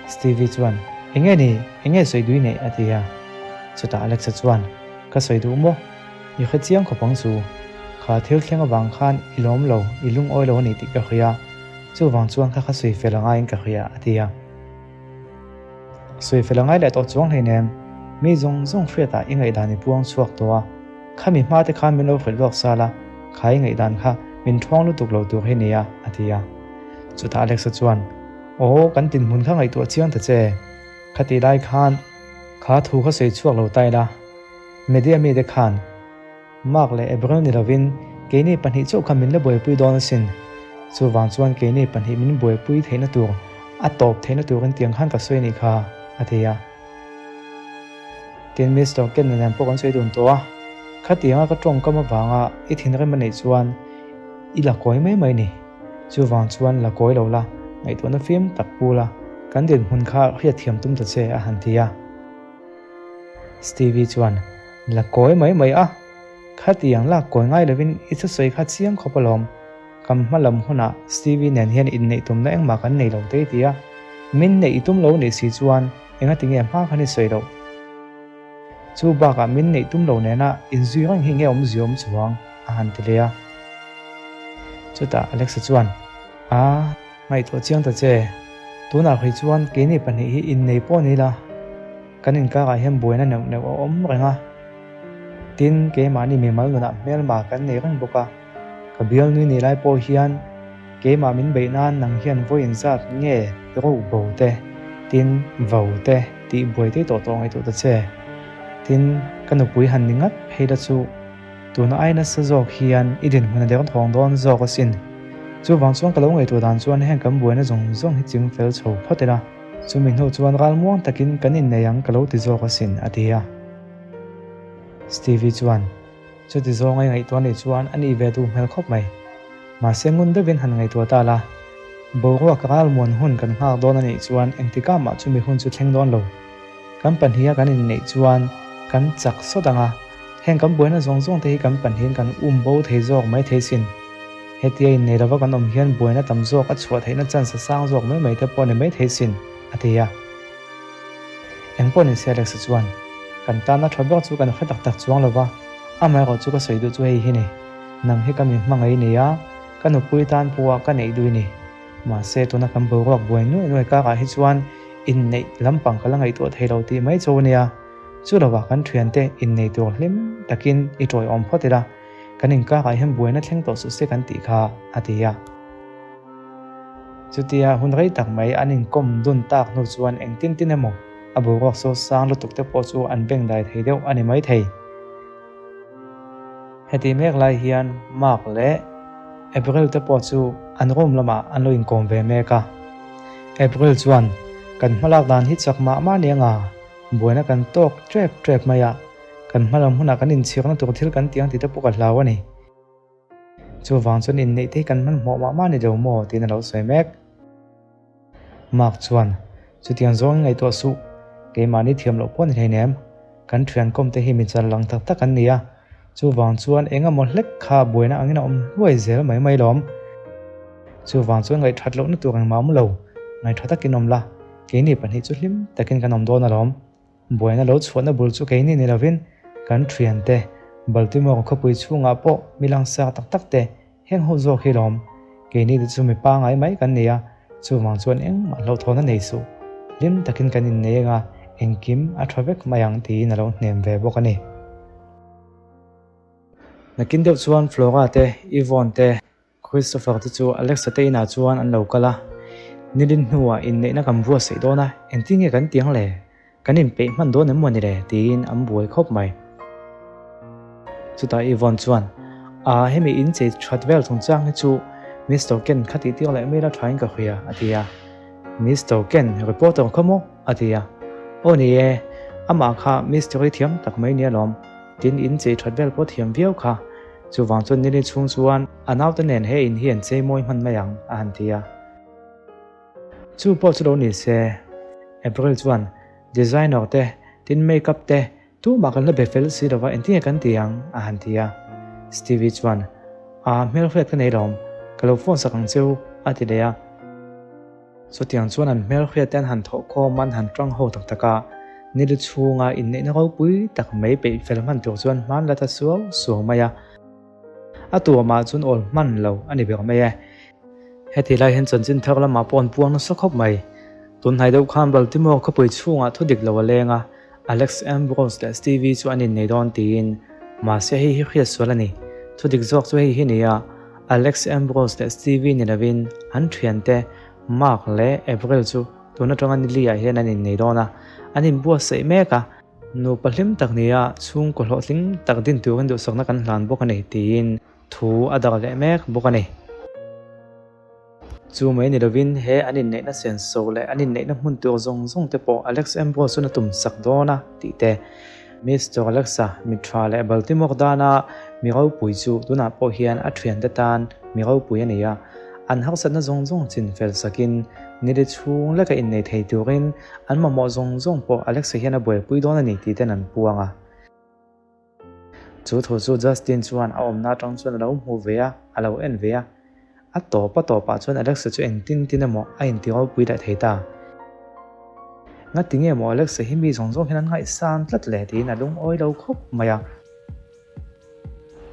S1: Stevie chuan, Enge ni? Enge sawi dui neih? a ti a. Chutah Alexa chuan, Ka sawi duh maw? I hre chiang khawp ang chu. Kha thil thleng avang khan i lawm lo, i lungawi lo a ni tih ka hria. Chuvang chuan kha kha sawi fel a ngaiin ka hria, a ti a. Sawi fel a ngai leh tawh chuang hleinem, mi zawng zawng hriatah i ngaihdan i puang chhuak tawh a, khami hma te khan min lo hrilh lawk sal a, kha i ngaihdan kha min ṭhawng lutuk lo tur hi nia, a ti a. Chutah Alexa chuan, Aw, kan dinhmun kha ngaihtuah chiang ta che, khatih lai khan kha thu kha sawi chhuak lo ta ila, media mite khan, Mark leh April ni lovin keini pahnih chauh kha min la buaipui dawn asin. Chuvang chuan keini pahnih min buaipui theihna tur, a tawp theihna turin tiang khan ka sawi anih kha, a ti a. Tin, Mister Ken nen pawh kan sawi dun tawh a, khatianga ka tawngkam avanga i thinrim a neih chuan i la kawi mai mai ni. Chuvang chuan la kawi lo la, ngaihtuahna fim tak pu la, kan dinhmun kha hriatthiam tum ta che, a han ti a. Stevie chuan, La kawi mai mai a, khatiang lak kawi ngai lovin i thusawi kha chiang khawp alawm. Kam hma lam hunah Stevie nen hian inneih tumna engmah kan nei lo te ti a, min neih i tum lo nih si chuan engati nge hma khan i sawi loh? Chu bakah min neih tum lo nena inzui reng hi nge awmzia awm chuang? a han ti leh a. Chutah Alexa chuan, A, ngaihtuah chiang ta che, tunah hrui chuan keini pahnih hi innei pawh ni la, Kan inkarah hian buaina neuh neuh a awm reng a, tin keimahni mimal nunah hmelma kan nei reng bawk a, ka bialnui nih lai pawh hian keimah min beih nan nang hian vawi inzat nge ro bo te, tin vo te tih buai tei tawh tawh ngaihtuah ta che. Tin, ka nupui han ni ngat phei la chu tuna ai nasa zawk hian i dinhmun a derthawng dawn zawk asin. Chuvang chuan ka lo ngaihtuah dan chuan heng kan buaina zawng zawng hi ching fel chho phawt ila. Chumi hnu chuan ralmuang takin kan innei ang ka lo ti zawk asin, a ti a. Stevie chuan, Chuti zawnga i ngaihtuah nih chuan a nih ve duh hmel khawp mai. Mahse ngun deuhin han ngaihtuah ta la, boruak ralmuan hun kan nghak dawn a nih chuan engtikah mah chumi hun chu thleng dawn lo. Kan pahniha kan inneih chuan kan chak sawt ang a, heng kan buaina zawng zawng te hi kan pahnihin kan um bo thei zawk mai thei sin. Hetia innei lova kan awm hian buaina tam zawk a chhuah theihna chance a sang zawk mai mai te pawh a ni mai thei sin, a ti a. Eng pawh ni se Alexa chuan, Kan tana tha ber chu kan hre tak tak chuang lova, amaherawh chu ka sawi duh chu hei hi ni, nang hi ka mi hmangaih ni a, ka nupui tan pawha ka neih duh i ni. Mahse tuna kan boruak buai nuai nuai karah hi chuan inneih lampang ka la ngaihtuah thei lo tih mai chu a nia. Chu lovah kan thiante innei tur hlim takin i tawiawm phawt ila, kan inkarah hian buaina thleng tawh suh se kan tih kha, a ti a. Chutia hun rei tak mai an inkawm dun tak hnu chuan engtin tin emaw a boruak saw sang lutuk te pawh chu an bengdai thei deuh a ni maithei. Heti mek lai hian Mark leh April te pawh chu an room lamah an lo inkawm ve mek a. April chuan, Kan hmalak dan hi chak mah mah nia nga, buaina kan tawk trep trep mai a, kan hmalam hunah kan inchhirna tur thil kan ti ang tih te pawh ka hlau a ni. Chuvang chuan inneih te hi kan hmanhmawh mah mah ni lo maw? tiin a lo sawi mek. Mark chuan, Chutiang zawngin ngaihtuah suh, keimahni thiam loh pawh ni hleinem. Kan thian kawm te hi mi chal lang tak tak an ni a, chuvang chuan eng emaw hlek kha buaina angin a awm hluai zel mai mai lawm. Chuvang chuan ngaihthat lohna tur engmah awm lo, ngaihtha takin awm la, keini pahnih chu hlim takin kan awm dawn alawm. Buaina lo chhuahna bul chu keini ni lovin kan thiante, Baltimore khawpui chhungah pawh mi langsar tak tak te Heng ho zawk hi lawm, keini te chu mi pangai mai kan ni a, chuvang chuan engmah hlauhthawn a nei suh. Hlim takin kan innei eng a, engkim a tha vek mai ang tiin a lo hnem ve bawk a ni. Nakin deuh chuan Flora te, Yvonne te, Christopher te chu Alexa te inah chuan an lo kal a, nilin hnuah inneihna kan buatsaih dawn a, engtin nge kan tiang le? Kan inpeih hman dawn em maw ni le? tiin an buai khawp mai. Chutah Yvonne chuan, Aa, hemi in chei that vel chungchang hi chu Mister Ken kha tih tir leh mai la thain ka hria, a ti a. Mister Ken, reporter kha maw? a ti a. Aw ni e, amah kha mystery thiam tak mai nia lawm. Tin, in chei that vel pawh thiam viau kha. Chuvang chuan nili chhung chuan a naute nen he in hi an chei mawi hman mai ang, a han ti a. Chu pawh chu lo ni se, April chuan designer te, tin make-up te, Tumah kan la be fel si lova engtin nge kan ti ang? a han ti a. Stevie chuan, Aa, hmelhriat ka nei lawm, ka lo phone sak ang cheu, a ti leh a. Chutiang chuan an hmelhriat te an han thawh khawm a, an han tang ho tak tak a. Nili chhunga inneihna ropui tak mai peih fel hman tur chuan hman la ta suau suau mai a. A tuamah chuan awl hman lo a ni ber mai e. Heti lai hian chanchin thar lamah pawh an puang nasa khawp mai. Tunhnai deuh khan Baltimore khawpui chhungah thu dik lo a leng a, Alex Ambrose leh Stevie chu an innei dawn tiin, mahse hei hi hriat sual a ni. Thu dik zawk chu hei hi ni a, Alex Ambrose leh Stevie ni lovin an thiante Mark leh Avril chu tun atanga nili ah hian an innei dawn a, an inbuatsaih mek a. Nupa hlim tak nia chhungkaw hlawhtling tak din turin duhsakna kan hlan bawk a ni tiin thu a dar leh mek bawk a ni. Chu mai ni lovin he an inneihna senso leh an inneihna hmun tur zawng zawng te pawh Alex Ambrose chuan a tum sak dawn a tih te. Mister Alexa mi tha leh Baltimore dana mi ropui chu tunah pawh hian a thiante tan mi ropui a ni a, an harsatna zawng zawng chin fel sakin nili chhung leka innei thei turin an mamawh zawng zawng pawh Alexa hian a buaipui dawn a ni tih ten an puang a. Chu thu chu Justin chuan a awmna atang chuan a lo hmu ve a, a lo en ve a. A tawp a tawpah chuan Alexa chu engtin tin emaw a inti ropui leh thei ta. Ngati nge maw Alexa hi mi zawng zawng hian an ngaihsan tlat le tiin a lungawi lo khawp mai a.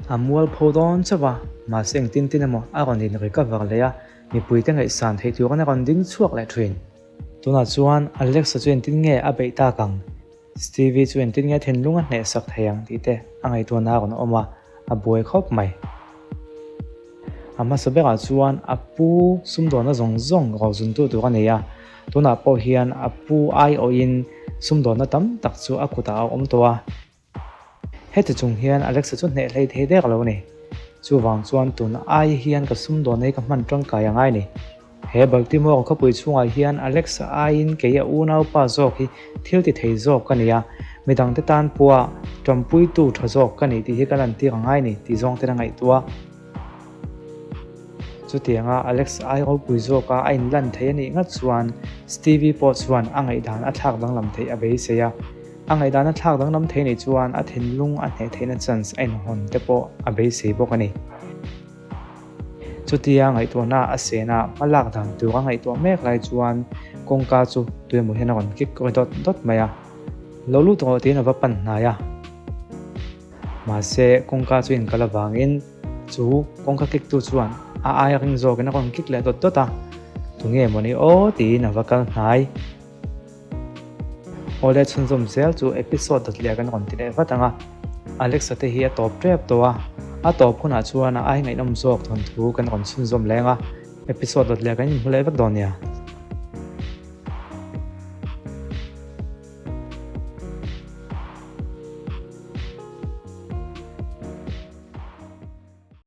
S1: A mualpho dawn chauh a, mahse engtin tin emaw a rawn in recover leh a, mipuite ngaihsan theih turin a rawn ding chhuak leh thin. Tunah chuan Alexa chu engtin nge a beih tak ang? Stevie chu engtin nge thinlung a hnehsak thei ang tih te a ngaihtuahna a rawn awm a, a buai khawp mai. A hmasa berah chuan a pu sumdawnna zawng zawng rozuntu tur a nei a, tunah pawh hian a pu aiawhin sumdawnna tam tak chu a kutah a awm tawh a. Heti chung hian Alexa chu hneh hlei thei dek lo a ni. Chuvang chuan tun ai hian ka sumdawnna hi ka hman tangkai a ngai ni. He Baltimore khawpui chhungah hian Alexa aiin kei a unaupa zawk hi thil ti thei zawk ka ni a, midangte tan pawha ṭawmpuitu ṭha zawk ka ni tih hi ka lantir a ngai ni tih zawng ten a ngaihtuah. Chutianga Alexa ai ropui zawka a inlan thei a nih ngat chuan Stevie pawh chuan a ngaihdan a thlak danglam theih a beisei a. A ngaihdan a thlak danglam thei nih chuan a thinlung a hneh theihna chance a inhawn te pawh a beisei bawk a ni. Chutia ngaihtuahna a sena hma lak dan tur a ngaihtuah mek lai chuan kawngka chu tuemaw hian a rawn kik ri dawt dawt mai a, Lo lut rawh tiin a va pan hnai a. Mahse kawngka chu inkal avangin chu kawngka kik tu chuan a aia ring zawkin a rawn kik leh dawt dawt a, Tunge mawni aw tiin a va kal hnai. Awle chhunzawm zel chu episode dawt leh kan rawn ti leh vat ang a, Alexa te hi a tawp tep tawh a, a tawp hunah chuan a ai ngaihnawm zawk thawnthu kan rawn chhunzawm leng a, episode dawt leh kan inhmu leh vek dawn nia.